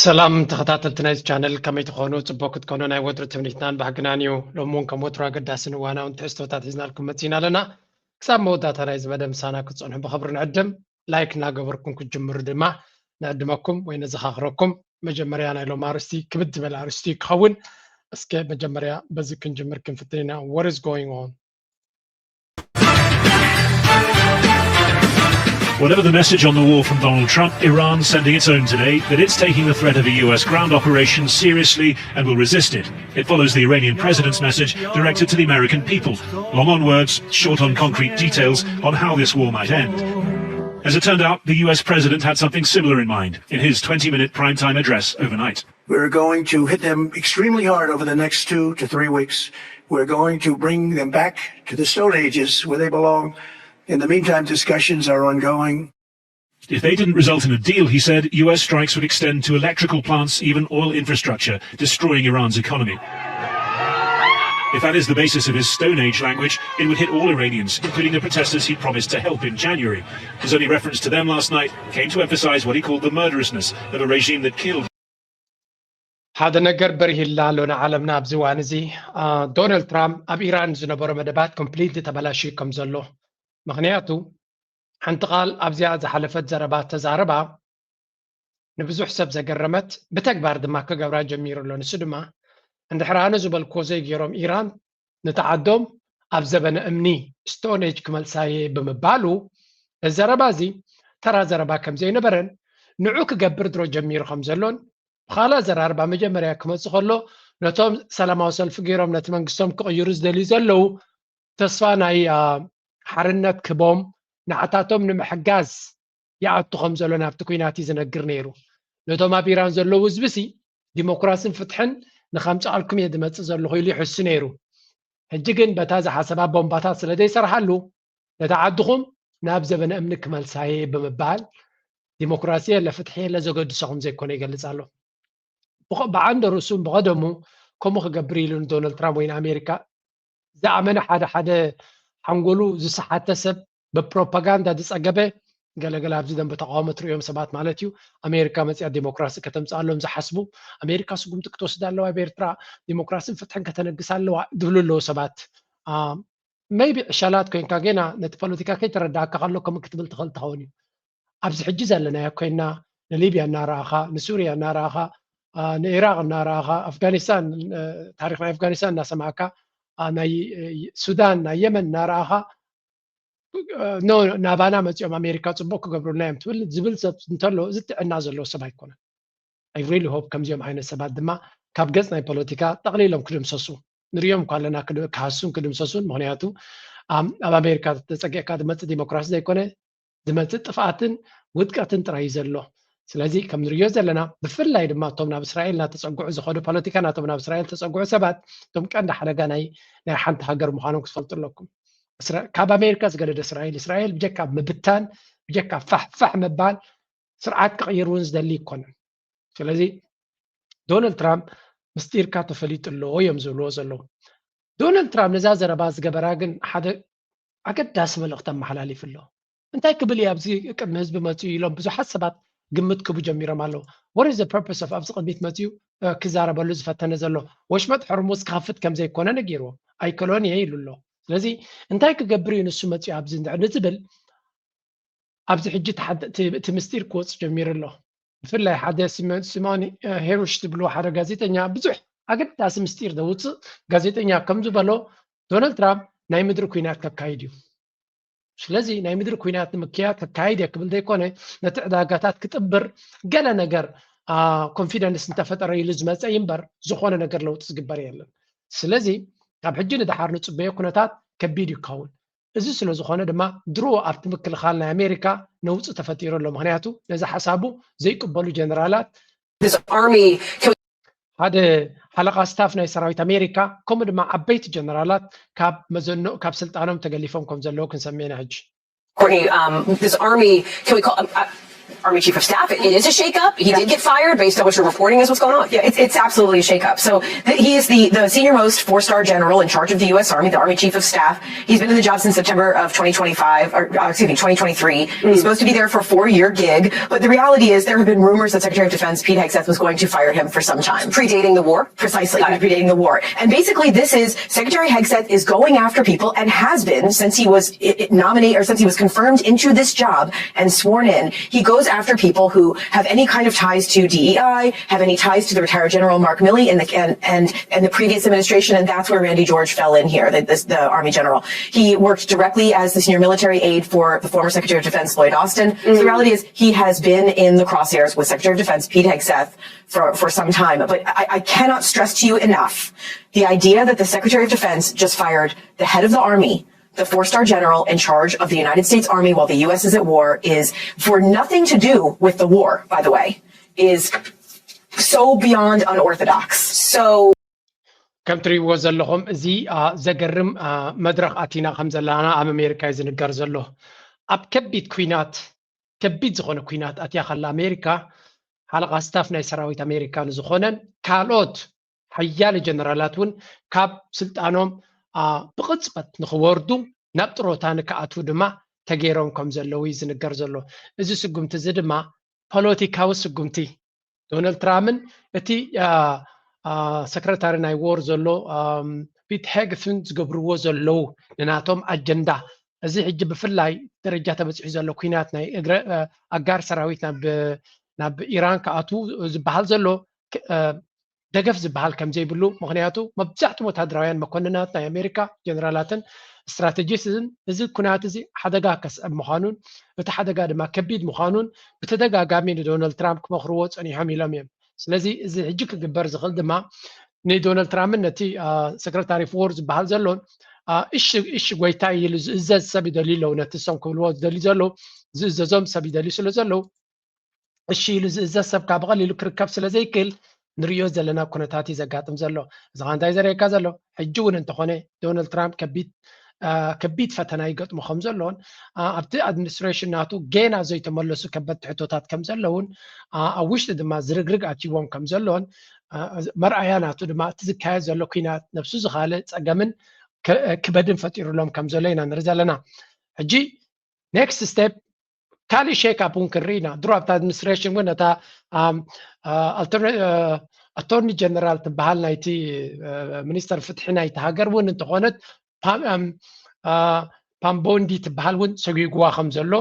ሰላም ተኸታተልቲ ናይዚ ቻነል፣ ከመይ ትኾኑ? ጽቡቅ ክትኮኑ ናይ ወትሩ ትምኒትናን ባህግናን እዩ። ሎሚ እውን ከም ወትሩ ኣገዳስን እዋናውን ትሕዝቶታት ሒዝናልኩም መጺና ኣለና። ክሳብ መወዳእታ ናይዚ መደብ ምሳና ክትጸንሑ ብኽብሪ ንዕድም። ላይክ እናገበርኩም ክትጅምሩ ድማ ንዕድመኩም ወይ ነዘኻኽረኩም። መጀመርያ ናይ ሎም ኣርእስቲ ክብድ ዝበለ ኣርእስቲ ክኸውን። እስከ መጀመርያ በዚ ክንጅምር ክንፍትን ኢና። What is going on? Whatever the message on the wall from Donald Trump, Iran's sending its own today that it's taking the threat of a U S ground operation seriously and will resist it. It follows the Iranian president's message directed to the American people, long on words, short on concrete details on how this war might end. As it turned out, the U S president had something similar in mind in his twenty minute primetime address overnight. We're going to hit them extremely hard over the next two to three weeks. We're going to bring them back to the Stone Ages where they belong. In the meantime, discussions are ongoing. If they didn't result in a deal, he said, U S strikes would extend to electrical plants, even oil infrastructure, destroying Iran's economy. If that is the basis of his Stone Age language, it would hit all Iranians, including the protesters he promised to help in January. His only reference to them last night came to emphasize what he called the murderousness of a regime that killed ሓደ ነገር በሪሂላ ኣሎ ንዓለምና ኣብዚ እዋን እዚ። ዶናልድ ትራምፕ ኣብ ኢራን ዝነበሮ መደባት ኮምፕሊትሊ ተበላሽዩ ከም ዘሎ፣ ምኽንያቱ ሓንቲ ቃል ኣብዚኣ ዝሓለፈት ዘረባ ተዛረባ ንብዙሕ ሰብ ዘገረመት፣ ብተግባር ድማ ክገብራ ጀሚሩ ኣሎ። ንሱ ድማ እንድሕር ኣነ ዝበልክዎ ዘይገይሮም ኢራን ንተዓዶም ኣብ ዘበነ እምኒ ስቶን ኤጅ ክመልሳየ ብምባሉ፣ እዚ ዘረባ እዚ ተራ ዘረባ ከም ዘይነበረን ንዑ ክገብር ድሮ ጀሚሩ ከም ዘሎን፣ ብኻልእ ኣዘራርባ መጀመርያ ክመጽእ ከሎ ነቶም ሰላማዊ ሰልፊ ገይሮም ነቲ መንግስቶም ክቕይሩ ዝደልዩ ዘለዉ ተስፋ ናይ ሓርነት ክቦም ንዓታቶም ንምሕጋዝ ይኣቱ ከም ዘሎ ናብቲ ኲናት እዩ ዝነግር ነይሩ። ነቶም ኣብ ኢራን ዘለዉ ህዝቢ ሲ ዲሞክራስን ፍትሕን ንኸምጽኣልኩም እየ ዝመጽእ ዘለኹ ኢሉ ይሕሱ ነይሩ። ሕጂ ግን በታ ዝሓሰባ ቦምባታት ስለ ዘይሰርሓሉ ነታ ዓድኹም ናብ ዘበነ እምኒ ክመልሳየ ብምባል ዲሞክራሲ የለ ፍትሒ የለ ዘገድሶ ከም ዘይኮነ ይገልጽ ኣሎ። ብዓንደ ርእሱ ብቐደሙ ከምኡ ክገብር ኢሉ ንዶናልድ ትራምፕ ወይ ንኣሜሪካ ዝኣመነ ሓደ ሓደ ሓንጎሉ ዝሰሓተ ሰብ ብፕሮፓጋንዳ ዝፀገበ ገለገለ ኣብዚ ደንበ ተቃውሞ ትሪኦም ሰባት ማለት እዩ። ኣሜሪካ መፅያ ዲሞክራሲ ከተምፅኣሎም ዝሓስቡ ኣሜሪካ ስጉምቲ ክትወስድ ኣለዋ ኣብ ኤርትራ ዲሞክራሲን ፍትሕን ከተነግስ ኣለዋ ዝብሉ ኣለዉ ሰባት። ሜይቢ ዕሸላት ኮይንካ ጌና ነቲ ፖለቲካ ከይተረዳእካ ከሎ ከምኡ ክትብል ትኽእል ትኸውን እዩ። ኣብዚ ሕጂ ዘለናዮ ኮይና ንሊብያ እናረኣኻ ንሱርያ እናረኣኻ ንኢራቅ እናረኣኻ ኣፍጋኒስታን ታሪክ ናይ ኣፍጋኒስታን እናሰማዕካ ናይ ሱዳን ናይ የመን እናረኣኻ ኖ ናባና መፂኦም ኣሜሪካ ፅቡቅ ክገብሩልና እዮም ትብል ዝብል ሰብ እንተሎ እዚ ጥዕና ዘለዎ ሰብ ኣይኮነን። I really hope ከምዚኦም ዓይነት ሰባት ድማ ካብ ገፅ ናይ ፖለቲካ ጠቅሊሎም ክድምሰሱ ንሪኦም እኳ ኣለና ክሃሱን ክድምሰሱን ምክንያቱ ኣብ ኣሜሪካ ተፀጊዕካ ዝመፅእ ዲሞክራሲ ዘይኮነ ዝመፅእ ጥፍኣትን ውድቀትን ጥራይ እዩ ዘሎ። ስለዚ ከም ንሪኦ ዘለና ብፍላይ ድማ እቶም ናብ እስራኤል እናተፀግዑ ዝኸዱ ፖለቲካ ናቶም ናብ እስራኤል ተፀግዑ ሰባት እቶም ቀንዲ ሓደጋ ናይ ናይ ሓንቲ ሃገር ምዃኖም ክትፈልጡ ኣለኩም። ካብ ኣሜሪካ ዝገደደ እስራኤል እስራኤል ብጀካ ምብታን ብጀካ ፋሕፋሕ ምባል ስርዓት ክቕይር እውን ዝደሊ ይኮነን። ስለዚ ዶናልድ ትራምፕ ምስጢርካ ተፈሊጡ ኣሎ እዮም ዝብልዎ ዘለዉ። ዶናልድ ትራምፕ ነዛ ዘረባ ዝገበራ ግን ሓደ ኣገዳሲ መልእኽቲ ኣመሓላሊፉ ኣሎ። እንታይ ክብል እዩ ኣብዚ ቅድሚ ህዝቢ መፅኡ ኢሎም ብዙሓት ሰባት ግምት ክቡ ጀሚሮም ኣለዉ። What is the purpose of ኣብዚ ቅድሚት መፅኡ ክዛረበሉ ዝፈተነ ዘሎ? ወሽመጥ ሕርሙዝ ክኸፍት ከም ዘይኮነ ነጊርዎ ኣይከሎን እየ ኢሉ ኣሎ። ስለዚ እንታይ ክገብር እዩ ንሱ መፅኡ ኣብዚ እንድሕር ንዝብል ኣብዚ ሕጂ እቲ ምስጢር ክወፅ ጀሚሩ ኣሎ። ብፍላይ ሓደ ሲሞኒ ሄሩሽ ዝብልዎ ሓደ ጋዜጠኛ ብዙሕ ኣገዳሲ ምስጢር ዘውፅእ ጋዜጠኛ ከም ዝበሎ ዶናልድ ትራምፕ ናይ ምድሪ ኩናት ከካይድ እዩ። ስለዚ ናይ ምድሪ ኩናት ንምክያድ ከካይድ እየ ክብል ዘይኮነ ነቲ ዕዳጋታት ክጥብር ገለ ነገር ኮንፊደንስ እንተፈጠረ ኢሉ ዝመፀ እዩ እምበር ዝኾነ ነገር ለውጢ ዝግበር የለን። ስለዚ ካብ ሕጂ ንደሓር ንፅበዮ ኩነታት ከቢድ እዩ ክኸውን። እዚ ስለ ዝኾነ ድማ ድሮ ኣብቲ ምክልኻል ናይ ኣሜሪካ ነውፂ ተፈጢሩ ኣሎ። ምክንያቱ ነዚ ሓሳቡ ዘይቅበሉ ጀነራላት ሓደ ሓለቓ ስታፍ ናይ ሰራዊት ኣሜሪካ ከምኡ ድማ ዓበይቲ ጀነራላት ካብ መዘንኡ ካብ ስልጣኖም ተገሊፎም ከም ዘለዉ ክንሰምዕ ኢና ሕጂ። Courtney, um, this army, can we call? Um, I, Army Chief of Staff. It is a shakeup. He did get fired based on what you're reporting is what's going on. Yeah, it's, it's absolutely a shakeup. So th- he is the, the senior most four star general in charge of the U S Army, the Army Chief of Staff. He's been in the job since September of twenty twenty-five, or uh, excuse me, twenty twenty-three. He's supposed to be there for a four year gig. But the reality is there have been rumors that Secretary of Defense Pete Hegseth was going to fire him for some time. Predating the war. Precisely, predating the war. And basically, this is Secretary Hegseth is going after people and has been since he was nominated or since he was confirmed into this job and sworn in. He goes after people who have any kind of ties to D E I, have any ties to the retired General Mark Milley and the and and, and the previous administration, and that's where Randy George fell in here, the, this, the Army General. He worked directly as the senior military aide for the former Secretary of Defense Lloyd Austin. So the reality is he has been in the crosshairs with Secretary of Defense Pete Hegseth for, for some time. But I, I cannot stress to you enough the idea that the Secretary of Defense just fired the head of the Army, the four star general in charge of the United States Army while the U S is at war, is for nothing to do with the war, by the way, is so beyond unorthodox. So ከም ትሪእዎ ዘለኹም እዚ አ፣ ዘገርም አ፣ መድረኽ ኣቲና ከም ዘለና ኣብ ኣሜሪካ እዩ ዝንገር ዘሎ። ኣብ ከቢድ ኩናት ከቢድ ዝኾነ ኩናት ኣትያ ከላ ኣሜሪካ ሓለቓ ስታፍ ናይ ሰራዊት ኣሜሪካ ንዝኾነን ካልኦት ሓያለ ጀነራላት እውን ካብ ስልጣኖም አ፣ ብቕፅበት ንክወርዱ ናብ ጥሮታ ንክኣትዉ ድማ ተገይሮም ከም ዘለዉ እዩ ዝንገር ዘሎ። እዚ ስጉምቲ እዚ ድማ ፖለቲካዊ ስጉምቲ ዶናልድ ትራምፕን እቲ ሰክረታሪ ናይ ዎር ዘሎ ፒት ሄግስን ዝገብርዎ ዘለዉ ንናቶም ኣጀንዳ እዚ ሕጂ ብፍላይ ደረጃ ተበፂሑ ዘሎ ኩናት ናይ ኣጋር ሰራዊት ናብ ኢራን ክኣትዉ ዝበሃል ዘሎ ደገፍ ዝበሃል ከም ዘይብሉ፣ ምኽንያቱ መብዛሕትኦም ወታደራውያን መኮንናት ናይ ኣሜሪካ ጀነራላትን ስትራተጂስትን እዚ ኩናት እዚ ሓደጋ ከስዕብ ምዃኑን እቲ ሓደጋ ድማ ከቢድ ምዃኑን ብተደጋጋሚ ንዶናልድ ትራምፕ ክመኽርዎ ፀኒሖም ኢሎም እዮም። ስለዚ እዚ ሕጂ ክግበር ዝኽእል ድማ ንዶናልድ ትራምፕን ነቲ ሰክረታሪ ፎር ዝበሃል ዘሎን እሺ እሺ ጎይታ ኢሉ ዝእዘዝ ሰብ ይደልዩ ኣለዉ። ነቲ እሶም ክብልዎ ዝደልዩ ዘለዉ ዝእዘዞም ሰብ ይደልዩ ስለ ዘለዉ እሺ ኢሉ ዝእዘዝ ሰብ ካብ ብቐሊሉ ክርከብ ስለ ዘይክእል ንርእዮ ዘለና ኩነታት እዩ ዘጋጥም ዘሎ። እዚ ኸዓ እንታይ ዘርእየካ ዘሎ? ሕጂ እውን እንተኾነ ዶናልድ ትራምፕ ከቢድ ከቢድ ፈተና ይገጥሞ ከም ዘሎን ኣብቲ ኣድሚኒስትሬሽን ናቱ ገና ዘይተመለሱ ከበድቲ ሕቶታት ከም ዘለውን ኣብ ውሽጢ ድማ ዝርግርግ ኣትይዎም ከም ዘሎን መርኣያ ናቱ ድማ እቲ ዝካየድ ዘሎ ኩናት ነብሱ ዝኻለ ፀገምን ክበድን ፈጢሩሎም ከም ዘሎ ኢና ንርኢ ዘለና። ሕጂ ኔክስት ስቴፕ ካሊእ ሼክ ኣፕ እውን ክንርኢ ኢና። ድሮ ኣብታ ኣድሚኒስትሬሽን እውን እታ ኣቶርኒ ጀነራል ትበሃል ናይቲ ሚኒስተር ፍትሒ ናይቲ ሃገር እውን እንተኾነት ፓምቦንዲ ትበሃል እውን ሰጒግዋ ከም ዘሎ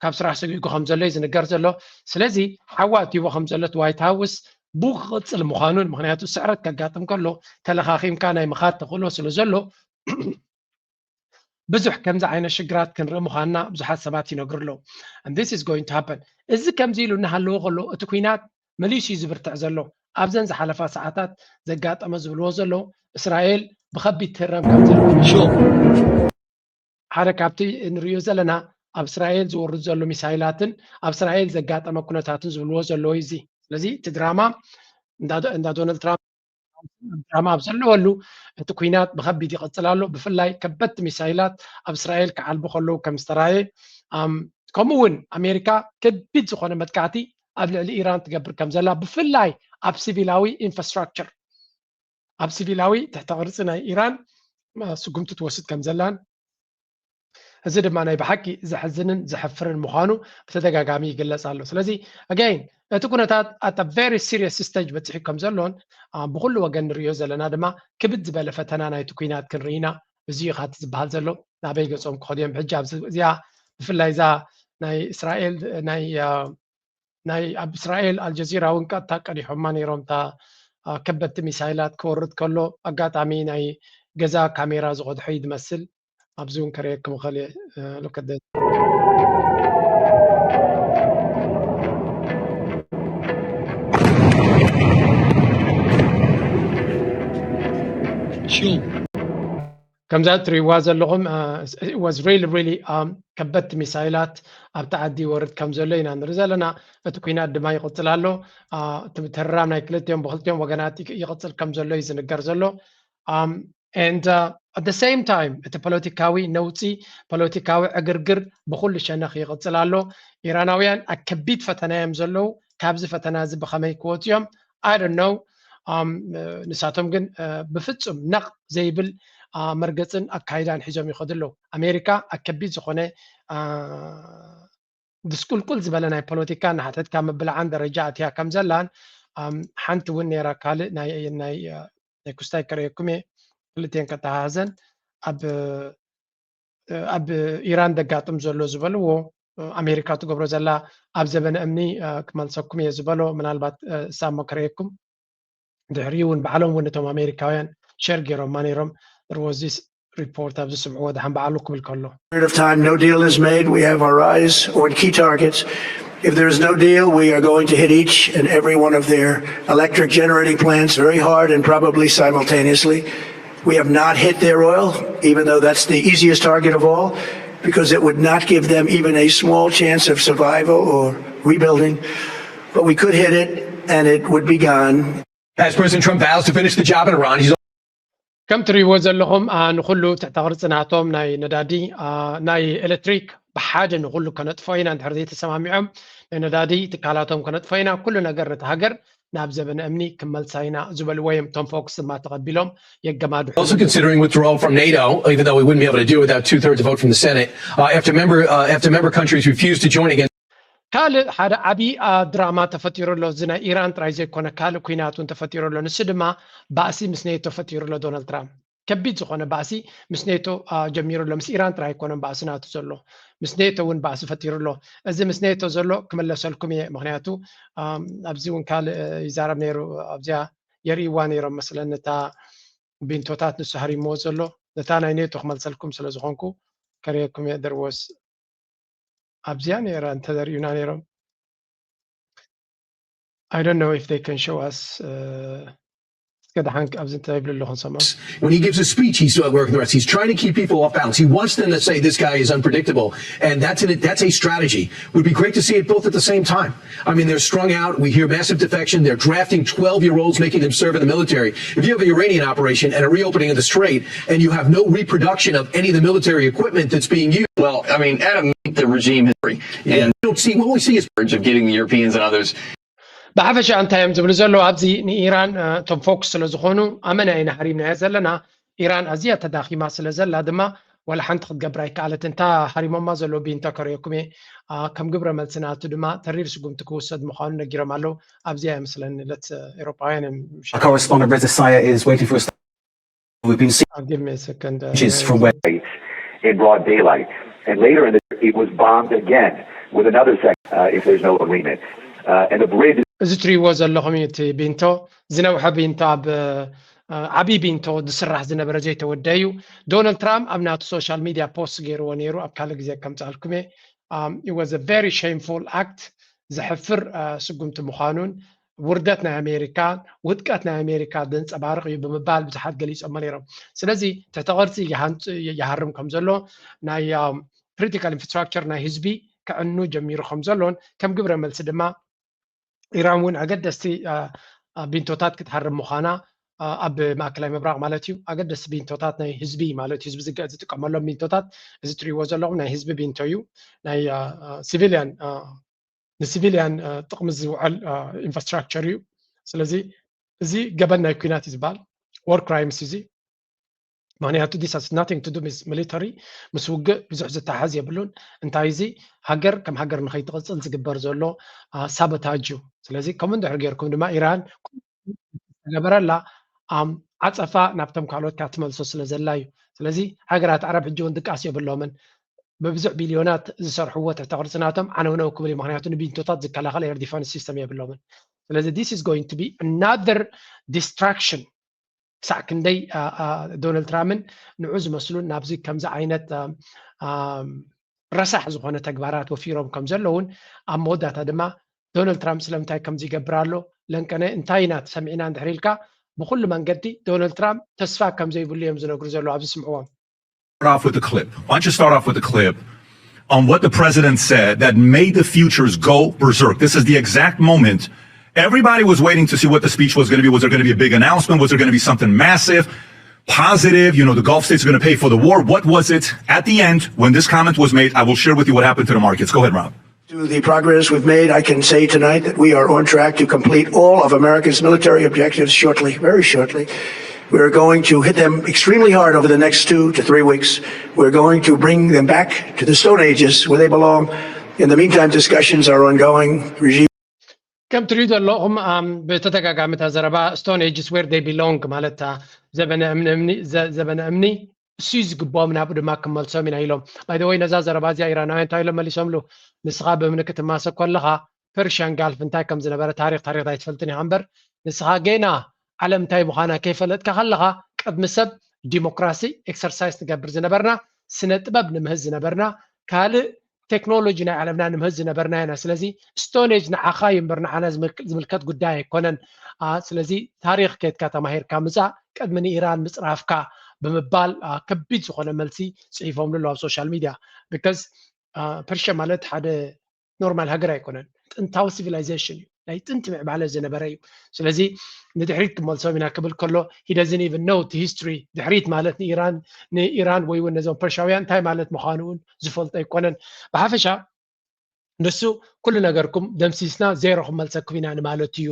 ካብ ስራሕ ሰጒጉ ከም ዘሎ እዩ ዝንገር ዘሎ። ስለዚ ሓዋ ኣትይዎ ከም ዘሎ እቲ ዋይት ሃውስ ብኡ ክቕፅል ምዃኑን ምክንያቱ ስዕረት ከጋጥም ከሎ ተለኻኺምካ ናይ ምኻድ ተኽእሎ ስለ ዘሎ ብዙሕ ከምዚ ዓይነት ሽግራት ክንርኢ ምዃንና ብዙሓት ሰባት ይነግሩ ኣለዉ። And this is going to happen። እዚ ከምዚ ኢሉ እናሃለወ ከሎ እቲ ኩናት መሊሱ እዩ ዝብርትዕ ዘሎ። ኣብዘን ዝሓለፋ ሰዓታት ዘጋጠመ ዝብልዎ ዘለዉ እስራኤል ብኸቢድ ትህረም ከም ዘለዋ ሓደ ካብቲ ንሪኦ ዘለና ኣብ እስራኤል ዝወርድ ዘሎ ሚሳይላትን ኣብ እስራኤል ዘጋጠመ ኩነታትን ዝብልዎ ዘለዉ እዚ ስለዚ እቲ ድራማ እንዳ ዶናልድ ትራምፕ ድራማ ኣብ ዘለወሉ እቲ ኩናት ብኸቢድ ይቕፅል ኣሎ። ብፍላይ ከበድቲ ሚሳይላት ኣብ እስራኤል ክዓልቡ ከለዉ ከም ዝተራየ ከምኡ እውን ኣሜሪካ ከቢድ ዝኾነ መጥቃዕቲ ኣብ ልዕሊ ኢራን ትገብር ከም ዘላ ብፍላይ ኣብ ሲቪላዊ ኢንፍራስትራክቸር ኣብ ሲቪላዊ ትሕተ ቅርፂ ናይ ኢራን ስጉምቲ ትወስድ ከም ዘላን እዚ ድማ ናይ ብሓቂ ዘሕዝንን ዘሕፍርን ምዃኑ ብተደጋጋሚ ይግለጽ ኣሎ። ስለዚ ኣጋይን እቲ ኩነታት ኣታ ቨሪ ሲሪየስ ስቴጅ በፂሑ ከም ዘሎን ብኩሉ ወገን ንሪዮ ዘለና ድማ ክብድ ዝበለ ፈተና ናይቲ ኩናት ክንርኢና እዚ እዩ ካቲ ዝበሃል ዘሎ ናበይ ገጾም ክኸዱ እዮም ሕጂ ኣብዚ እዚኣ ብፍላይ እዛ ናይ እስራኤል ናይ ናይ ኣብ እስራኤል ኣልጀዚራ እውን ቀጥታ ቀዲሖማ ነይሮም እታ ከበድቲ ሚሳይላት ክወርድ ከሎ ኣጋጣሚ ናይ ገዛ ካሜራ ዝቐድሖ እዩ ዝመስል ኣብዚ እውን ከርእየኩም እኽእል እየ። ከምዛ እትሪእዋ ዘለኹም was really really ከበድቲ ሚሳይላት ኣብቲ ዓዲ ይወርድ ከም ዘሎ ኢና ንርኢ ዘለና። እቲ ኩናት ድማ ይቕፅል ኣሎ። እቲ ምትህርራም ናይ ክልቲኦም ብክልቲኦም ወገናት ይቕፅል ከም ዘሎ እዩ ዝንገር ዘሎ። And At the same time እቲ ፖለቲካዊ ነውፂ፣ ፖለቲካዊ ዕግርግር ብኩሉ ሸነኽ ይቕፅል ኣሎ። ኢራናውያን ኣብ ከቢድ ፈተና እዮም ዘለዉ። ካብዚ ፈተና እዚ ብኸመይ ክወፁ እዮም? I don't know። ንሳቶም ግን ብፍፁም ነቕ ዘይብል መርገፅን ኣካይዳን ሒዞም ይኸዱ ኣለዉ። ኣሜሪካ ኣብ ከቢድ ዝኾነ ድስቁልቁል ዝበለ ናይ ፖለቲካ እናሓተትካ ምብላዓን ደረጃ ኣትያ ከም ዘላን ሓንቲ እውን ነይራ። ካልእ ናይ ናይ ክስታይ ከርእየኩም እየ፣ ክልቲኤን ከተሓዘን ኣብ ኣብ ኢራን ደጋጥም ዘሎ ዝበልዎ ኣሜሪካ ትገብሮ ዘላ ኣብ ዘበነ እምኒ ክመልሰኩም እየ ዝበሎ፣ ምናልባት እሳሞ ከርእየኩም። ድሕሪኡ እውን ባዕሎም እውን እቶም ኣሜሪካውያን ሸር ገይሮማ ነይሮም። ርወዚስ ሪፖርት ኣብ ዝስምዕዎ ደሓን በዓሉ ክብል ከሎ period of time, no deal is made. We have our eyes on key targets. If there is no deal, we are going to hit each and every one of their electric generating plants very hard and probably simultaneously. We have not hit their oil, even though that's the easiest target of all, because it would not give them even a small chance of survival or rebuilding. But we could hit it, and it would be gone. As President Trump vows to finish the job in Iran, he's ከም ትሪእዎ ዘለኹም ንኩሉ ትሕተ ቅርፂ ናቶም ናይ ነዳዲ ናይ ኤሌክትሪክ ብሓደ ንኩሉ ከነጥፎ ኢና እንድሕር ዘይተሰማሚዖም ናይ ነዳዲ ትካላቶም ከነጥፎ ኢና፣ ኩሉ ነገር ነቲ ሃገር ናብ ዘበነ እምኒ ክመልሳ ኢና ዝበልዎ እዮም። ቶም ፎክስ ድማ ተቐቢሎም የገማድሑ። Also considering withdrawal from NATO, even though we wouldn't be able to do it without two-thirds vote from the Senate, uh, after member uh, after member countries refuse to join against ካልእ ሓደ ዓብዪ ድራማ ተፈጢሩ ኣሎ። እዚ ናይ ኢራን ጥራይ ዘይኮነ ካልእ ኩናት እውን ተፈጢሩ ኣሎ። ንሱ ድማ ባእሲ ምስ ኔቶ ፈጢሩ ኣሎ ዶናልድ ትራምፕ። ከቢድ ዝኾነ ባእሲ ምስ ኔቶ ጀሚሩ ኣሎ። ምስ ኢራን ጥራይ ኣይኮነን ባእሲ ናቱ ዘሎ፣ ምስ ኔቶ እውን ባእሲ ፈጢሩ ኣሎ። እዚ ምስ ኔቶ ዘሎ ክመለሰልኩም እየ፣ ምክንያቱ ኣብዚ እውን ካልእ ይዛረብ ነይሩ፣ ኣብዚኣ የርእይዋ ነይሮም መስለኒ እታ ቢንቶታት ንሱ ሃሪምዎ ዘሎ። ነታ ናይ ኔቶ ክመልሰልኩም ስለ ዝኾንኩ ከርእየኩም እየ። ደርወስ ኣብዚኣ ነይራ እንተዘርእዩና ነይሮም። I don't know if they can show us እስከ ደሓን ኣብዚ እንታይ ይብሉ ኣለኹ ንሰምዖም። When he gives a speech, he's uh, working the rest. He's trying to keep people off balance. He wants them to say this guy is unpredictable, and that's an, that's a strategy. It would be great to see it both at the same time. I mean, they're strung out. We hear massive defection. They're drafting twelve-year-olds, making them serve in the military. If you have an Iranian operation and a reopening of the strait, and you have no reproduction of any of the military equipment that's being used, Well, I mean, at a the regime history, and you don't see what we see is of getting the Europeans and others ብሓፈሻ እንታይ እዮም ዝብሉ ዘለዉ ኣብዚ ንኢራን እቶም ፎክስ ስለ ዝኾኑ ኣመና ኢና ሃሪምናዮ ዘለና። ኢራን ኣዝያ ተዳኺማ ስለ ዘላ ድማ ዋላ ሓንቲ ክትገብር ኣይከኣለትን። እታ ሃሪሞማ ዘለዉ ቢንቶ ከርእየኩም እየ። ከም ግብረ መልሲ ናቱ ድማ ተሪር ስጉምቲ ክውሰድ ምዃኑ ነጊሮም ኣለዉ። ኣብዚኣ እየ መስለኒ ለት ኤውሮጳውያን እዮም Our correspondent Reza Saya is waiting for us. We've been seeing I'll give me a second. Uh, images from where in broad daylight. And later in the it was bombed again with another second uh, if there's no agreement. Uh, and the bridge እዚ ትሪእዎ ዘለኹም እዩ እቲ ቢንቶ፣ ዝነውሐ ቢንቶ፣ ኣብ ዓብዪ ቢንቶ ዝስራሕ ዝነበረ ዘይተወደአ እዩ። ዶናልድ ትራምፕ ኣብ ናቱ ሶሻል ሚድያ ፖስት ገይርዎ ነይሩ። ኣብ ካልእ ግዜ ከምፅኣልኩም እየ። It was a very shameful act፣ ዘሕፍር ስጉምቲ ምዃኑን ውርደት ናይ ኣሜሪካ፣ ውድቀት ናይ ኣሜሪካ ዘንፀባርቕ እዩ ብምባል ብዙሓት ገሊፆሞ ነይሮም። ስለዚ ትሕተ ቅርፂ ይሃርም ከም ዘሎ፣ ናይ ክሪቲካል ኢንፍራስትራክቸር ናይ ህዝቢ ክዕኑ ጀሚሩ ከም ዘሎን ከም ግብረ መልሲ ድማ ኢራን እውን ኣገደስቲ ቢንቶታት ክትሃርም ምዃና ኣብ ማእከላይ ምብራቕ ማለት እዩ። ኣገደስቲ ቢንቶታት ናይ ህዝቢ ማለት እዩ። ህዝቢ ዝጥቀመሎም ቢንቶታት እዚ ትሪእዎ ዘለኹም ናይ ህዝቢ ቢንቶ እዩ። ናይ ሲቪልያን ንሲቪልያን ጥቕሚ ዝውዕል ኢንፍራስትራክቸር እዩ። ስለዚ እዚ ገበን ናይ ኩናት እዩ ዝበሃል፣ ዎር ክራይምስ እዚ። ምክንያቱ this has nothing to do with military፣ ምስ ውግእ ብዙሕ ዝተሓዝ የብሉን። እንታይ እዚ ሃገር ከም ሃገር ንኸይትቕፅል ዝግበር ዘሎ ሳቦታጅ እዩ። ስለዚ ከምኡ እንድሕር ጌርኩም ድማ ኢራን ዝገበረላ ዓፀፋ ናብቶም ካልኦት ካብ ትመልሶ ስለ ዘላ እዩ። ስለዚ ሃገራት ዓረብ ሕጂ እውን ድቃስ የብሎምን። ብብዙሕ ቢልዮናት ዝሰርሕዎ ትሕተ ቅርፂ ናቶም ዓነውነው ክብል እዩ። ምክንያቱ ንቢንቶታት ዝከላኸል ኤር ዲፈንስ ሲስተም የብሎምን። ስለዚ this is going to be another destruction። ክሳዕ ክንደይ ዶናልድ ትራምፕን ንዑ ዝመስሉን ናብዚ ከምዚ ዓይነት ረሳሕ ዝኾነ ተግባራት ወፊሮም ከም ዘለውን ኣብ መወዳእታ ድማ ዶናልድ ትራምፕ ስለምንታይ ከምዚ ይገብር ኣሎ ለንቀነ እንታይ ኢና ተሰሚዕና እንድሕር ኢልካ ብኩሉ መንገዲ ዶናልድ ትራምፕ ተስፋ ከም ዘይብሉ እዮም ዝነግሩ ዘለዉ። ኣብዚ ስምዕዎም። Start off with a clip. Why don't you start off with a clip on what the president said that made the futures go berserk? This is the exact moment. Everybody was waiting to see what the speech was going to be. Was there going to be a big announcement? Was there going to be something massive? positive, you know, the Gulf states are going to pay for the war. What was it at the end when this comment was made? I will share with you what happened to the markets. Go ahead, Rob. To the progress we've made, I can say tonight that we are on track to complete all of America's military objectives shortly, very shortly. We're going to hit them extremely hard over the next two to three weeks. We're going to bring them back to the Stone Ages where they belong. In the meantime, discussions are ongoing. Regime ከም ትሪኡ ዘለኹም ብተደጋጋሚ እታ ዘረባ stone age is where they belong ማለት እታ ዘበነ እምኒ እምኒ ዘበነ እምኒ እሱ እዩ ዝግብኦም ናብኡ ድማ ክመልሶም ኢና ኢሎም። ባይደወይ ነዛ ዘረባ እዚኣ ኢራናውያን እንታይ ኢሎም መሊሶምሉ? ንስኻ ብእምኒ ክትማሰ ከለኻ ፐርሽያን ጋልፍ እንታይ ከም ዝነበረ ታሪክ ታሪክ ኣይትፈልጥን ኢኻ እምበር ንስኻ ጌና ዓለም እንታይ ምዃና ከይፈለጥካ ከለኻ ቅድሚ ሰብ ዲሞክራሲ ኤክሰርሳይዝ ንገብር ዝነበርና ስነ ጥበብ ንምህዝ ዝነበርና ካልእ ቴክኖሎጂ ናይ ዓለምና ንምህዝ ዝነበርና ኢና ስለዚ stone age ንዓኻ እዩ እምበር ንዓና ዝምልከት ጉዳይ ኣይኮነን ስለዚ ታሪክ ኬድካ ተማሂርካ ምፃእ ቅድሚ ንኢራን ምፅራፍካ ብምባል ከቢድ ዝኾነ መልሲ ፅሒፎምሉ ኣለዉ ኣብ social media because ፐርሽያ ማለት ሓደ normal ሃገር ኣይኮነን ጥንታዊ civilization እዩ ናይ ጥንቲ ምዕባለ ዝነበረ እዩ ስለዚ ንድሕሪት ክመልሶም ኢና ክብል ከሎ he doesn't even know the history ድሕሪት ማለት ንኢራን ንኢራን ወይ እውን ነዞም ፐርሻውያን እንታይ ማለት ምዃኑ እውን ዝፈልጦ ኣይኮነን ብሓፈሻ ንሱ ኩሉ ነገርኩም ደምሲስና ዜሮ ክመልሰኩም ኢና ንማለቱ እዩ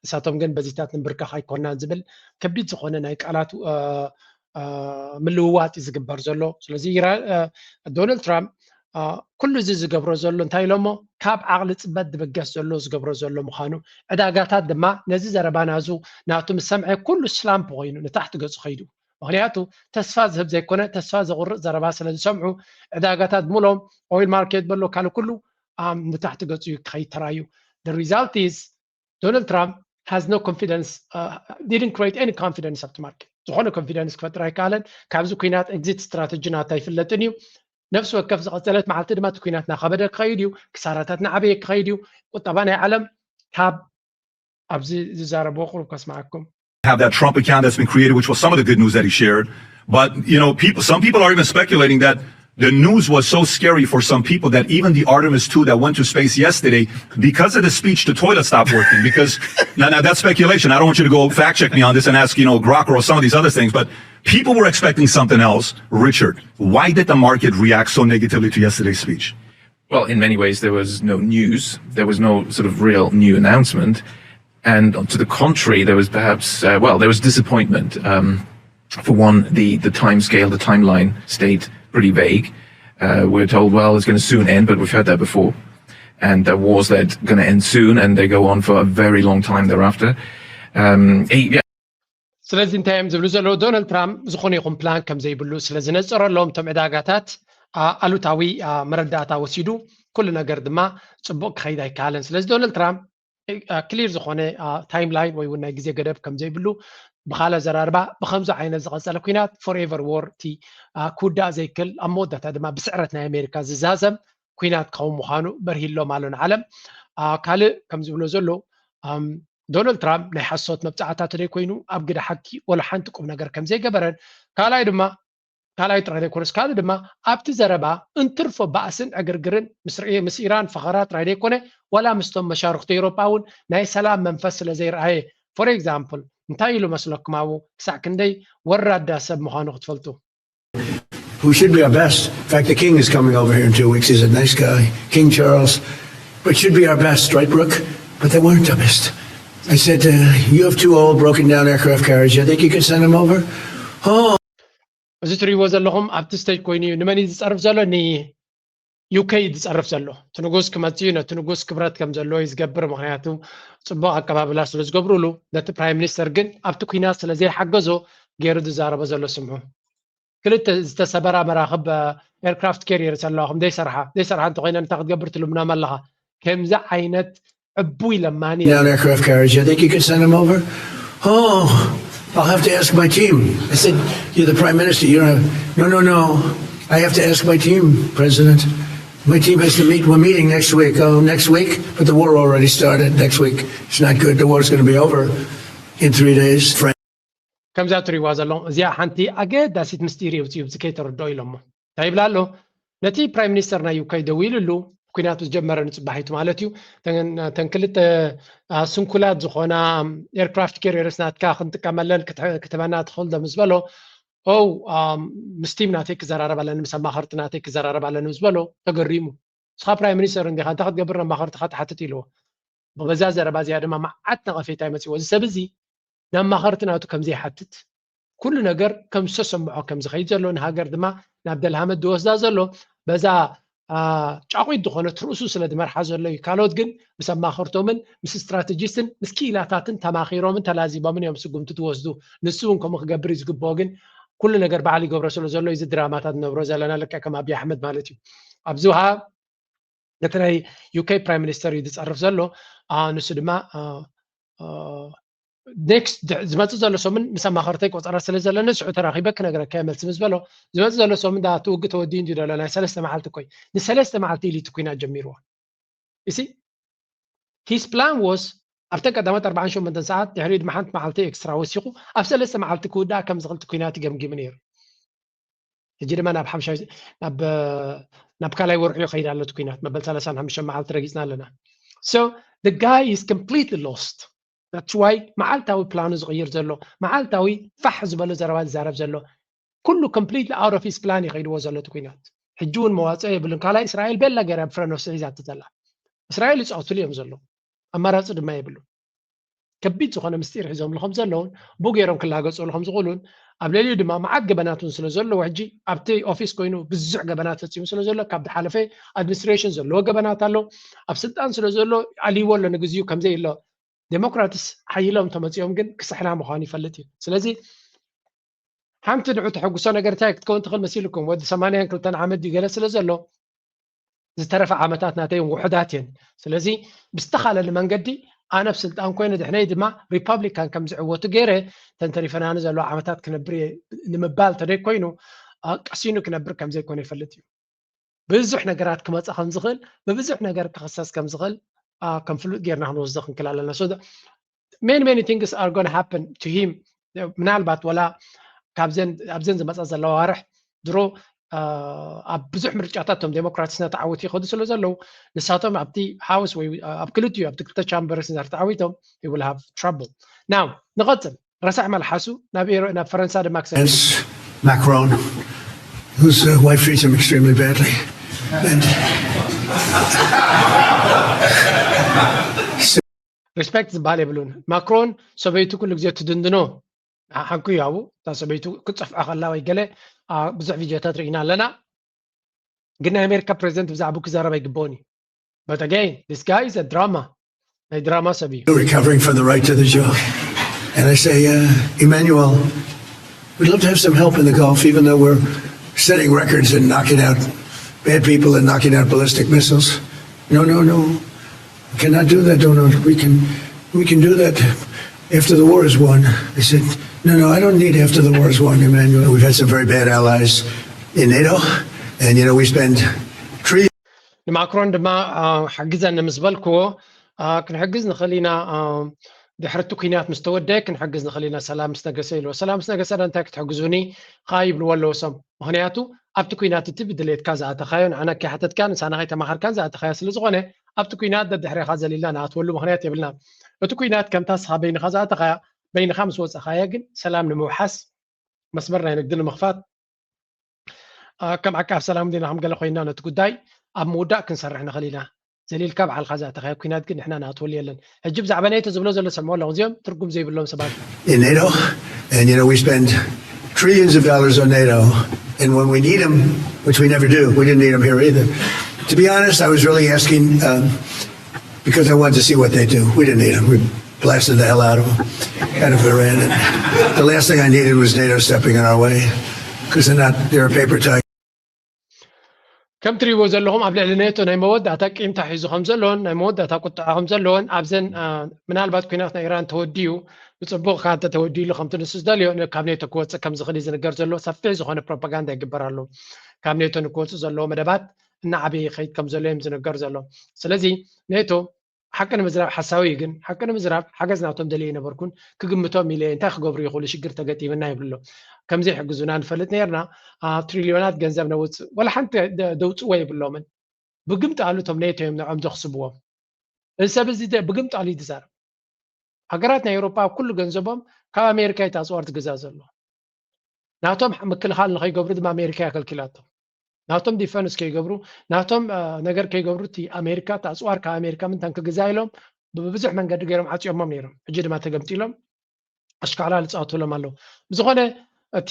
እሳቶም ግን በዚታት ንብርከኽ ኣይኮናን ዝብል ከቢድ ዝኾነ ናይ ቃላት ምልውዋጥ እዩ ዝግበር ዘሎ ስለዚ ዶናልድ ትራምፕ ኩሉ እዚ ዝገብሮ ዘሎ እንታይ ኢሎሞ ካብ ዓቕሊ ፅበት ድብገስ ዘሎ ዝገብሮ ዘሎ ምዃኑ ዕዳጋታት ድማ ነዚ ዘረባ ናዙ ናቱ ምስ ሰምዐ ኩሉ ስላምፕ ኮይኑ ንታሕቲ ገፁ ከይዱ ምኽንያቱ ተስፋ ዝህብ ዘይኮነ ተስፋ ዘቑርፅ ዘረባ ስለ ዝሰምዑ ዕዳጋታት ብምሎም ኦይል ማርኬት በሎ ካልእ ኩሉ ንታሕቲ ገፁ እዩ ክኸይድ ተራዩ the result is Donald Trump has no confidence uh, didn't create any confidence ኣብቲ market ዝኾነ confidence ክፈጥር ኣይከኣለን ካብዚ ኩናት exit strategy ናታ ኣይፍለጥን እዩ ነፍሲ ወከፍ ዝቐፀለት መዓልቲ ድማ እቲ ኩናት ናኸበደ ክኸይድ እዩ ክሳራታት ናዓበየ ክኸይድ እዩ ቁጠባ ናይ ዓለም ካብ ኣብዚ ዝዛረብዎ ቁሩብ ከስማዓኩም have that Trump account that's been created, which was some of the good news that he shared. But you know, people, some people are even speculating that the news was so scary for some people that even the Artemis two that went to space yesterday, because of the speech, the toilet stopped working. Because now, now that's speculation. I don't want you to go fact check me on this and ask, you know, Grok or some of these other things. But people were expecting something else. Richard, why did the market react so negatively to yesterday's speech? Well, in many ways, there was no news. There was no sort of real new announcement. And to the contrary, there was perhaps, uh, well, there was disappointment. Um, for one, the, the time scale, the timeline stayed pretty vague. Uh, we're told, well, it's going to soon end, but we've heard that before. And there are wars that are going to end soon, and they go on for a very long time thereafter. Um, yeah. ስለዚ እንታይ እዮም ዝብሉ ዘለዉ ዶናልድ ትራምፕ ዝኾነ ይኹን ፕላን ከም ዘይብሉ ስለ ዝነፀረሎም እቶም ዕዳጋታት ኣሉታዊ መረዳእታ ወሲዱ ኩሉ ነገር ድማ ፅቡቅ ክኸይድ ኣይከኣለን ስለዚ ዶናልድ ትራምፕ ክሊር ዝኾነ ታይም ላይን ወይ እውን ናይ ግዜ ገደብ ከም ዘይብሉ ብካለ ዘራርባ ብከምዚ ዓይነት ዝቐፀለ ኩናት ፎሬቨር ዎር እቲ ክውዳእ ዘይክል ኣብ መወዳእታ ድማ ብስዕረት ናይ ኣሜሪካ ዝዛዘም ኩናት ክኸውን ምዃኑ በርሂሎም ኣሎ ንዓለም ካልእ ከም ዝብሎ ዘሎ ዶናልድ ትራምፕ ናይ ሓሶት መብፃዕታ ተደይ ኮይኑ ኣብ ግደ ሓቂ ወላ ሓንቲ ቁም ነገር ከም ዘይገበረን ካልኣይ ድማ ካልኣይ ጥራይ ዘይኮነስ ካልእ ድማ ኣብቲ ዘረባ እንትርፎ ባእስን ዕግርግርን ምስ ኢራን ፈኸራ ጥራይ ዘይኮነ ዋላ ምስቶም መሻርክቲ ኤውሮጳ እውን ናይ ሰላም መንፈስ ስለ ዘይረኣየ for example እንታይ ኢሉ መስለኩም ኣብኡ ክሳዕ ክንደይ ወራዳ ሰብ ምዃኑ ክትፈልጡ who should be our best. In fact, the king is coming over here in two weeks. He's a nice guy, King Charles, but should be our best, right, Brooke? But they weren't our best. I said, uh, you have two old, broken down aircraft carriers. You think you could send them over? Oh. እዚ ትሪእዎ ዘለኹም ኣብቲ ስቴጅ ኮይኑ እዩ ንመን እዩ ዝፀርፍ ዘሎ ን ዩኬ እዩ ዝፀርፍ ዘሎ እቲ ንጉስ ክመፅእ እዩ ነቲ ንጉስ ክብረት ከም ዘለዎ እዩ ዝገብር ምክንያቱ ፅቡቅ ኣቀባብላ ስለ ዝገብሩሉ ነቲ ፕራይም ሚኒስተር ግን ኣብቲ ኩናት ስለ ዘይሓገዞ ገይሩ ዝዛረቦ ዘሎ ስምዑ ክልተ ዝተሰበራ መራኽብ aircraft carriers ኣለዋ ከም ዘይሰርሓ ዘይሰርሓ እንተኮይነን እንታይ ክትገብር ትልምኖም ኣለኻ ከምዚ ዓይነት ዕቡይ ለማኒ Down aircraft carriers. You think you could send them over? Oh, I'll have to ask my team. I said, you're the prime minister. You don't have, no, no, no. I have to ask my team, President. My team has to meet. We're meeting next week. Oh, next week? But the war already started next week. It's not good. The war's going to be over in three days. ከምዛ ትሪዋ ዘለኹም እዚኣ ሓንቲ ኣገዳሲት ምስጢር የውፅኡ ብዚ ከይተረድኦ ኢሎሞ እንታይ ይብላ ኣሎ ነቲ ፕራይም ሚኒስተር ናይ ዩክሬን ደዊሉሉ ኩናት ዝጀመረ ንፅባሒቱ ማለት እዩ። ተን ክልተ ስንኩላት ዝኾና ኤርክራፍት ካሪየርስ ናትካ ክንጥቀመለን ክትበና ትኽእል ዶ ምስ በሎ፣ ኦ ምስ ቲም ናተይ ክዘራረብ ኣለኒ፣ ምስ ኣማኸርቲ ናተይ ክዘራረብ ኣለኒ ምስ በሎ ተገሪሙ። ንስኻ ፕራይም ሚኒስተር እንዲኻ፣ እንታይ ክትገብር ነማኸርትኻ ትሓትት ኢልዎ። ብገዛ ዘረባ እዚኣ ድማ መዓት ነቐፌታ ይመፅዎ። እዚ ሰብ እዚ ነማኸርቲ ናቱ ከም ዘይሓትት፣ ኩሉ ነገር ከም ዝተሰምዖ ከም ዝኸይድ ዘሎ፣ ንሃገር ድማ ናብ ደልሃመት ዝወስዳ ዘሎ በዛ ጫቑት ዝኾነት ርእሱ ስለ ዝመርሓ ዘሎ እዩ። ካልኦት ግን ምስ ኣማኸርቶምን ምስ ስትራተጂስትን ምስ ክኢላታትን ተማኺሮምን ተላዚቦምን እዮም ስጉምቲ ዝወስዱ። ንሱ እውን ከምኡ ክገብር እዩ ዝግብኦ። ግን ኩሉ ነገር ባዕሉ ይገብሮ ስለ ዘሎ እዚ ድራማታት ንነብሮ ዘለና ልክዕ ከም ኣብይ ኣሕመድ ማለት እዩ። ኣብዚ ውሃ ነቲ ናይ ዩኬ ፕራይም ሚኒስተር እዩ ዝፀርፍ ዘሎ። ንሱ ድማ ኔክስት ዝመፅእ ዘሎ ሰሙን ምስ ኣማኸርተይ ቆፀራ ስለ ዘለኒ ሽዑ ተራኺበ ክነግረካ እየ መልሲ ምስ በሎ፣ ዝመፅእ ዘሎ ሰሙን ዳ እቲ ውግእ ተወዲኡ እንዲ ዘሎ ናይ ሰለስተ መዓልቲ ኮይ ንሰለስተ መዓልቲ ኢሉ እቲ ኩናት ጀሚርዎ። እሲ ሂስ ፕላን ወስ ኣብተን ቀዳሞት ኣርባዓን ሸሞንተን ሰዓት ድሕሪኡ ድማ ሓንቲ መዓልቲ ኤክስትራ ወሲኹ ኣብ ሰለስተ መዓልቲ ክውዳእ ከም ዝኽእል እቲ ኩናት ይገምጊሙ ነይሩ። ሕጂ ድማ ናብ ሓምሻይ ናብ ናብ ካልኣይ ወርሑ ይኸይድ ኣሎ እቲ ኩናት። መበል ሰላሳን ሓሙሽተን መዓልቲ ረጊፅና ኣለና። So the guy is completely lost. That's why መዓልታዊ ፕላኑ ዝቕይር ዘሎ፣ መዓልታዊ ፋሕ ዝበለ ዘረባ ዝዛረብ ዘሎ፣ ኩሉ completely out of his plan ይኸይድዎ ዘሎ እቲ ኩናት። ሕጂ እውን መዋፅኦ የብሉን። ካልኣይ እስራኤል ቤላ ገይራ ብፍረን ነፍሲ ሒዛቶ ዘላ። እስራኤል ይፃወትሉ እዮም ዘለዉ። ኣማራፂ ድማ የብሉን። ከቢድ ዝኾነ ምስጢር ሒዞምሉ ከም ዘለውን ብኡ ገይሮም ክላገፅሉ ከም ዝኽእሉን ኣብ ልዕሊኡ ድማ መዓት ገበናት እውን ስለ ዘለዎ ሕጂ ኣብቲ ኦፊስ ኮይኑ ብዙሕ ገበናት ፈፂሙ ስለ ዘሎ ካብ ዝሓለፈ ኣድሚኒስትሬሽን ዘለዎ ገበናት ኣሎ። ኣብ ስልጣን ስለ ዘሎ ኣልይዎ ኣሎ ንግዚኡ ከምዘይ ኣሎ ዴሞክራትስ ሓይሎም ተመፂኦም ግን ክስሕና ምዃኑ ይፈልጥ እዩ። ስለዚ ሓንቲ ንዑ ተሐጉሶ ነገር እንታይ ክትከውን ትኽእል መሲልኩም? ወዲ ሰማንያን ክልተን ዓመት ድዩ ገለ ስለ ዘሎ ዝተረፈ ዓመታት ናተይ እውን ውሑዳት እየን። ስለዚ ብዝተኻለኒ መንገዲ ኣነ ኣብ ስልጣን ኮይነ ድሕነይ ድማ ሪፐብሊካን ከም ዝዕወቱ ገይረ ተንተሪፈናኒ ዘለዎ ዓመታት ክነብር እየ ንምባል ተደይ ኮይኑ ቀሲኑ ክነብር ከም ዘይኮነ ይፈልጥ እዩ። ብዙሕ ነገራት ክመፃ ከም ዝኽእል ብብዙሕ ነገር ክኽሰስ ከም ዝኽእል ከም ፍሉጥ ጌርና ክንወስዶ ክንክእል ኣለና። So many many things are going to happen to him. ምናልባት ወላ ካብዘን ኣብዘን ዝመፃ ዘለዋ ዋርሕ ድሮ ኣብ ብዙሕ ምርጫታት እቶም ዴሞክራትስ እናተዓወቱ ይኸዱ ስለ ዘለዉ ንሳቶም ኣብቲ ሃውስ ወይ ኣብ ክልቲኡ ኣብቲ ክልተ ቻምበርስ እንድሕር ተዓዊቶም they will have trouble. Now ንቐፅል። ረሳሕ መልሓሱ ናብ ኤሮ ናብ ፈረንሳ ድማ ክሰ Macron, whose uh, wife treats him extremely badly. And ሪስፔክት ዝበሃል የብሉን። ማክሮን ሰበይቱ ኩሉ ግዜ ትድንድኖ ሓንኩ እዩ ኣብኡ እታ ሰበይቱ ክትፀፍዖ ከላ ወይ ገለ ብዙሕ ቪድዮታት ርኢና ኣለና። ግን ናይ ኣሜሪካ ፕሬዚደንት ብዛዕባኡ ክዛረብ ኣይግበኦን እዩ። But again, this guy is a drama. ናይ ድራማ ሰብ እዩ። Recovering from the right to the job. And I say, uh, Emmanuel, we'd love to have some help in the Gulf, even though we're setting records and knocking out bad people and knocking out ballistic missiles. No, no, no. We cannot do that, Donald. We can, we can do that after the war is won. I said, no, no, I don't need after the war is won, Emmanuel. We've had some very bad allies in NATO, and you know we spend trillions. ንማክሮን ድማ ሓግዘኒ ምስ በልክዎ ክንሕግዝ ንኽእል ኢና፣ ድሕርቲ ኩናት ምስ ተወደ ክንሕግዝ ንኽእል ኢና፣ ሰላም ምስ ነገሰ ኢልዎ። ሰላም ምስ ነገሰ እንታይ ክትሕግዙኒ ከዓ ይብልዎ ኣለዎ እሶም። ምኽንያቱ ኣብቲ ኩናት እቲ ብድሌትካ ዝኣተኻዮ ንዓና ከይሓተትካ ንሳና ከይተማኸርካን ዝኣተኻዮ ስለ ዝኾነ ኣብቲ ኩናት ደድሕሬኻ ዘሊልና ንኣትወሉ ምኽንያት የብልና። እቲ ኩናት ከምታ ስኻ በይንኻ ዝኣተኻያ በይንኻ ምስ ወፀኻያ ግን ሰላም ንምውሓስ መስመር ናይ ንግዲ ንምኽፋት ከም ዓቃብ ሰላም ዲና ከም ገለ ኮይና ነቲ ጉዳይ ኣብ ምውዳእ ክንሰርሕ ንኽእል ኢና። ዘሊልካ ባዕልካ ዝኣተኻዮ ኩናት ግን ንሕና ንኣትወሉ የለን። ሕጂ ብዛዕባ ኔቶ ዝብሎ ዘሎ ሰምዖ ኣለኹ። እዚኦም ትርጉም ዘይብሎም ሰባት in NATO, and you know we spend trillions of dollars on NATO, and when we need them, which we never do, we didn't need them here either. To be honest, I was really asking um, because I wanted to see what they do. We didn't need them. We blasted the hell out of them, out of Iran. And the last thing I needed was NATO stepping in our way because they're not, they're a paper tiger. ከም ትሪእዎ ዘለኹም ኣብ ልዕሊ ኔቶ ናይ መወዳእታ ቂምታ ሒዙ ከም ዘሎን ናይ መወዳእታ ቁጥዐ ከም ዘሎን ኣብዘን ምናልባት ኩናት ናይ ኢራን ተወዲኡ ብፅቡቕ ካብ ተወዲሉ ከምቲ ንሱ ዝደልዮ ካብ ኔቶ ክወፅእ ከም ዝኽእል ዝንገር ዘሎ ሰፊሕ ዝኾነ ፕሮፓጋንዳ ይግበር ኣሎ። ካብ ኔቶ ንክወፅእ ዘለዎ መደባት እናዓበየ ይኸይድ ከም ዘሎ እዮም ዝንገር ዘሎ። ስለዚ ኔቶ ሓቂ ንምዝራብ ሓሳዊ እዩ፣ ግን ሓቂ ንምዝራብ ሓገዝ ናቶም ደልየ ኣይነበርኩን። ክግምቶም ኢለ እንታይ ክገብሩ ይኽእሉ ሽግር ተገጢምና ይብሉ ኣሎ። ከምዘይሕግዙና ንፈልጥ ነርና። ትሪልዮናት ገንዘብ ነውፅእ ወላ ሓንቲ ደውፅዎ የብሎምን። ብግምጣሉ እቶም ኔቶ እዮም ንዕኦም ዘኽስብዎም። እዚ ሰብ እዚ ብግምጣሉ እዩ ዝዛረብ። ሃገራት ናይ ኤውሮጳ ኣብ ኩሉ ገንዘቦም ካብ ኣሜሪካ እዩ ኣፅዋር ዝገዛ ዘሎ። ናቶም ምክልኻል ንኸይገብሩ ድማ ኣሜሪካ እያ ከልኪላቶም። ናቶም ዲፈንስ ከይገብሩ፣ ናቶም ነገር ከይገብሩ፣ እቲ ኣሜሪካ፣ እቲ ኣፅዋር ካብ ኣሜሪካ ምንታን ክግዛ ኢሎም ብብዙሕ መንገዲ ገይሮም ዓፂዮሞም ነይሮም። ሕጂ ድማ ተገምጢሎም ኣሽካዕላል ይፃወቱሎም ኣለዉ። ብዝኾነ እቲ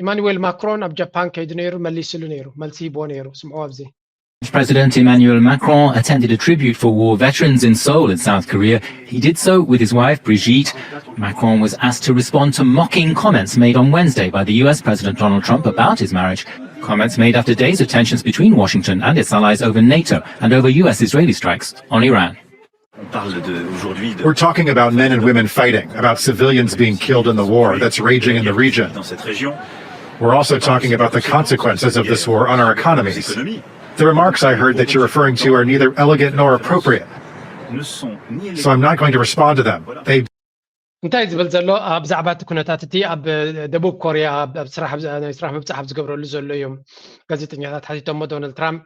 ኢማኑዌል ማክሮን ኣብ ጃፓን ከይዱ ነይሩ፣ መሊስሉ ነይሩ፣ መልሲ ሂብዎ ነይሩ። ስምዕዎ ኣብዚ። President Emmanuel Macron attended a tribute for war veterans in Seoul in South Korea. He did so with his wife, Brigitte. Macron was asked to respond to mocking comments made on Wednesday by the U S President Donald Trump about his marriage. Comments made after days of tensions between Washington and its allies over NATO and over U S Israeli strikes on Iran. On parle de, aujourd'hui de... We're talking about men and women fighting, about civilians being killed in the war that's raging in the region. Dans cette région, We're also talking about the consequences of this war on our economies. The remarks I heard that you're referring to are neither elegant nor appropriate, ne sont ni so I'm not going to respond to them. They እንታይ ዝብል ዘሎ ብዛዕባ እቲ ኩነታት እቲ ኣብ ደቡብ ኮርያ ኣብ ስራሕ ናይ ስራሕ ምብፃሕ ኣብ ዝገብረሉ ዘሎ እዮም። ጋዜጠኛታት ሓቲቶሞ ዶናልድ ትራምፕ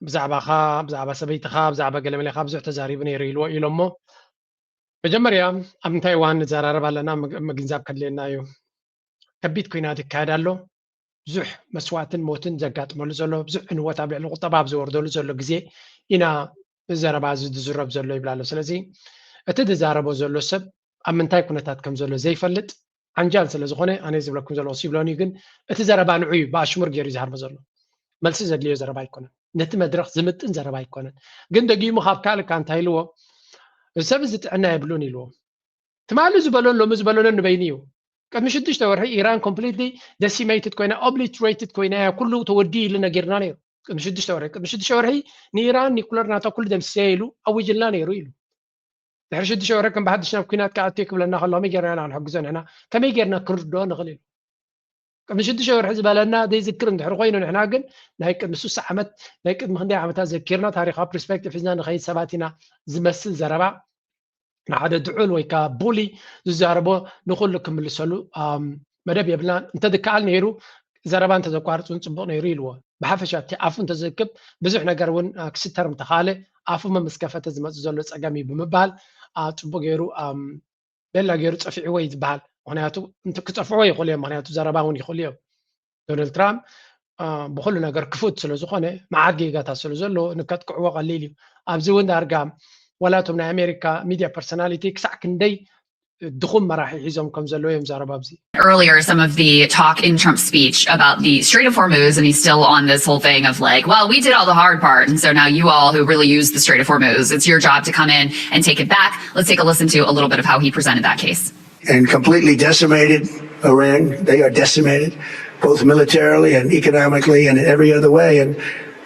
ብዛዕባኻ፣ ብዛዕባ ሰበይትኻ፣ ብዛዕባ ገለመሌኻ ብዙሕ ተዛሪቡ ነይሩ ኢልዎ ኢሎሞ። መጀመርያ ኣብ እንታይ እዋን ንዘራረብ ኣለና ምግንዛብ ከድልየና እዩ። ከቢድ ኩናት ይካየድ ኣሎ። ብዙሕ መስዋእትን ሞትን ዘጋጥመሉ ዘሎ፣ ብዙሕ ዕንወት ኣብ ልዕሊ ቁጠባ ኣብ ዝወርደሉ ዘሎ ግዜ ኢና ዘረባ እዚ ዝዝረብ ዘሎ ይብል ኣሎ። ስለዚ እቲ ዝዛረቦ ዘሎ ሰብ ኣብ ምንታይ ኩነታት ከም ዘሎ ዘይፈልጥ ዓንጃል ስለ ዝኾነ ኣነ ዝብለኩም ዘለኹ ይብሎኒ፣ ግን እቲ ዘረባ ንዑ እዩ ብኣሽሙር ገይሩ ዝሃርሞ ዘሎ። መልሲ ዘድልዮ ዘረባ ኣይኮነን። ነቲ መድረኽ ዝምጥን ዘረባ ኣይኮነን። ግን ደጊሙ ካብ ካልእ እንታይ ኢልዎ፣ እዚ ሰብ እዚ ጥዕና የብሉን ኢልዎ። ትማሊ ዝበሎን ሎሚ ዝበሎን ንበይኑ እዩ። ቅድሚ ሽዱሽተ ወርሒ ኢራን ኮምፕሊትሊ ደሲሜትድ ኮይና፣ ኦብሊትሬትድ ኮይና እያ፣ ኩሉ ተወዲ ኢሉ ነጊርና ነይሩ። ቅድሚ ሽዱሽተ ወርሒ ቅድሚ ሽዱሽተ ወርሒ ንኢራን ኒኩለር ናታ ኩሉ ደምስሰ ኢሉ ኣዊጅልና ነይሩ ኢሉ። ድሕሪ ሽዱሽተ ወርሒ ከም ብሓድሽ ናብ ኩናት ክኣቱ ክብለና ከሎ ከመይ ጌርና ኢና ክንሕግዞ ንሕና? ከመይ ጌርና ክንርድኦ ንኽእል ኢሉ። ቅድሚ ሽዱሽተ ወርሒ ዝበለና ዘይዝክር እንድሕር ኮይኑ ንሕና ግን ናይ ቅድሚ ስሳ ዓመት ናይ ቅድሚ ክንደይ ዓመታት ዘኪርና ታሪኻዊ ፕርስፔክቲቭ ሒዝና ንኸይድ ሰባት ኢና ዝመስል ዘረባ ንሓደ ድዑል ወይ ከዓ ቡሊ ዝዛረቦ ንኹሉ ክምልሰሉ መደብ የብልናን። እንተዝከኣል ነይሩ ዘረባ እንተዘቋርፅ እውን ፅቡቕ ነይሩ ኢልዎ። ብሓፈሻ እቲ ኣፉ እንተዝእክብ ብዙሕ ነገር እውን ክስተር ምተኻለ ኣፉ መምስከፈተ ዝመፅ ዘሎ ፀገም እዩ ብምባል ፅቡቕ ገይሩ ቤላ ገይሩ ፀፊዕዎ እዩ ዝበሃል። ምክንያቱ ክፀፍዕዎ ይኽእሉ እዮም። ምክንያቱ ዘረባ እውን ይኽእሉ እዮም። ዶናልድ ትራምፕ ብኩሉ ነገር ክፉት ስለ ዝኾነ መዓት ጌጋታት ስለ ዘለዎ ንከጥቅዕዎ ቀሊል እዩ። ኣብዚ እውን ዳርጋ ዋላ እቶም ናይ ኣሜሪካ ሚድያ ፐርሶናሊቲ ክሳዕ ክንደይ ድኹም መራሒ ሒዞም ከም ዘለዉ እዮም ዛረባ ኣብዚ። Earlier, some of the talk in Trump's speech about the Strait of Hormuz, and he's still on this whole thing of like, well, we did all the hard part, and so now you all who really use the Strait of Hormuz, it's your job to come in and take it back. Let's take a listen to a little bit of how he presented that case. And completely decimated Iran. They are decimated, both militarily and economically and in every other way. And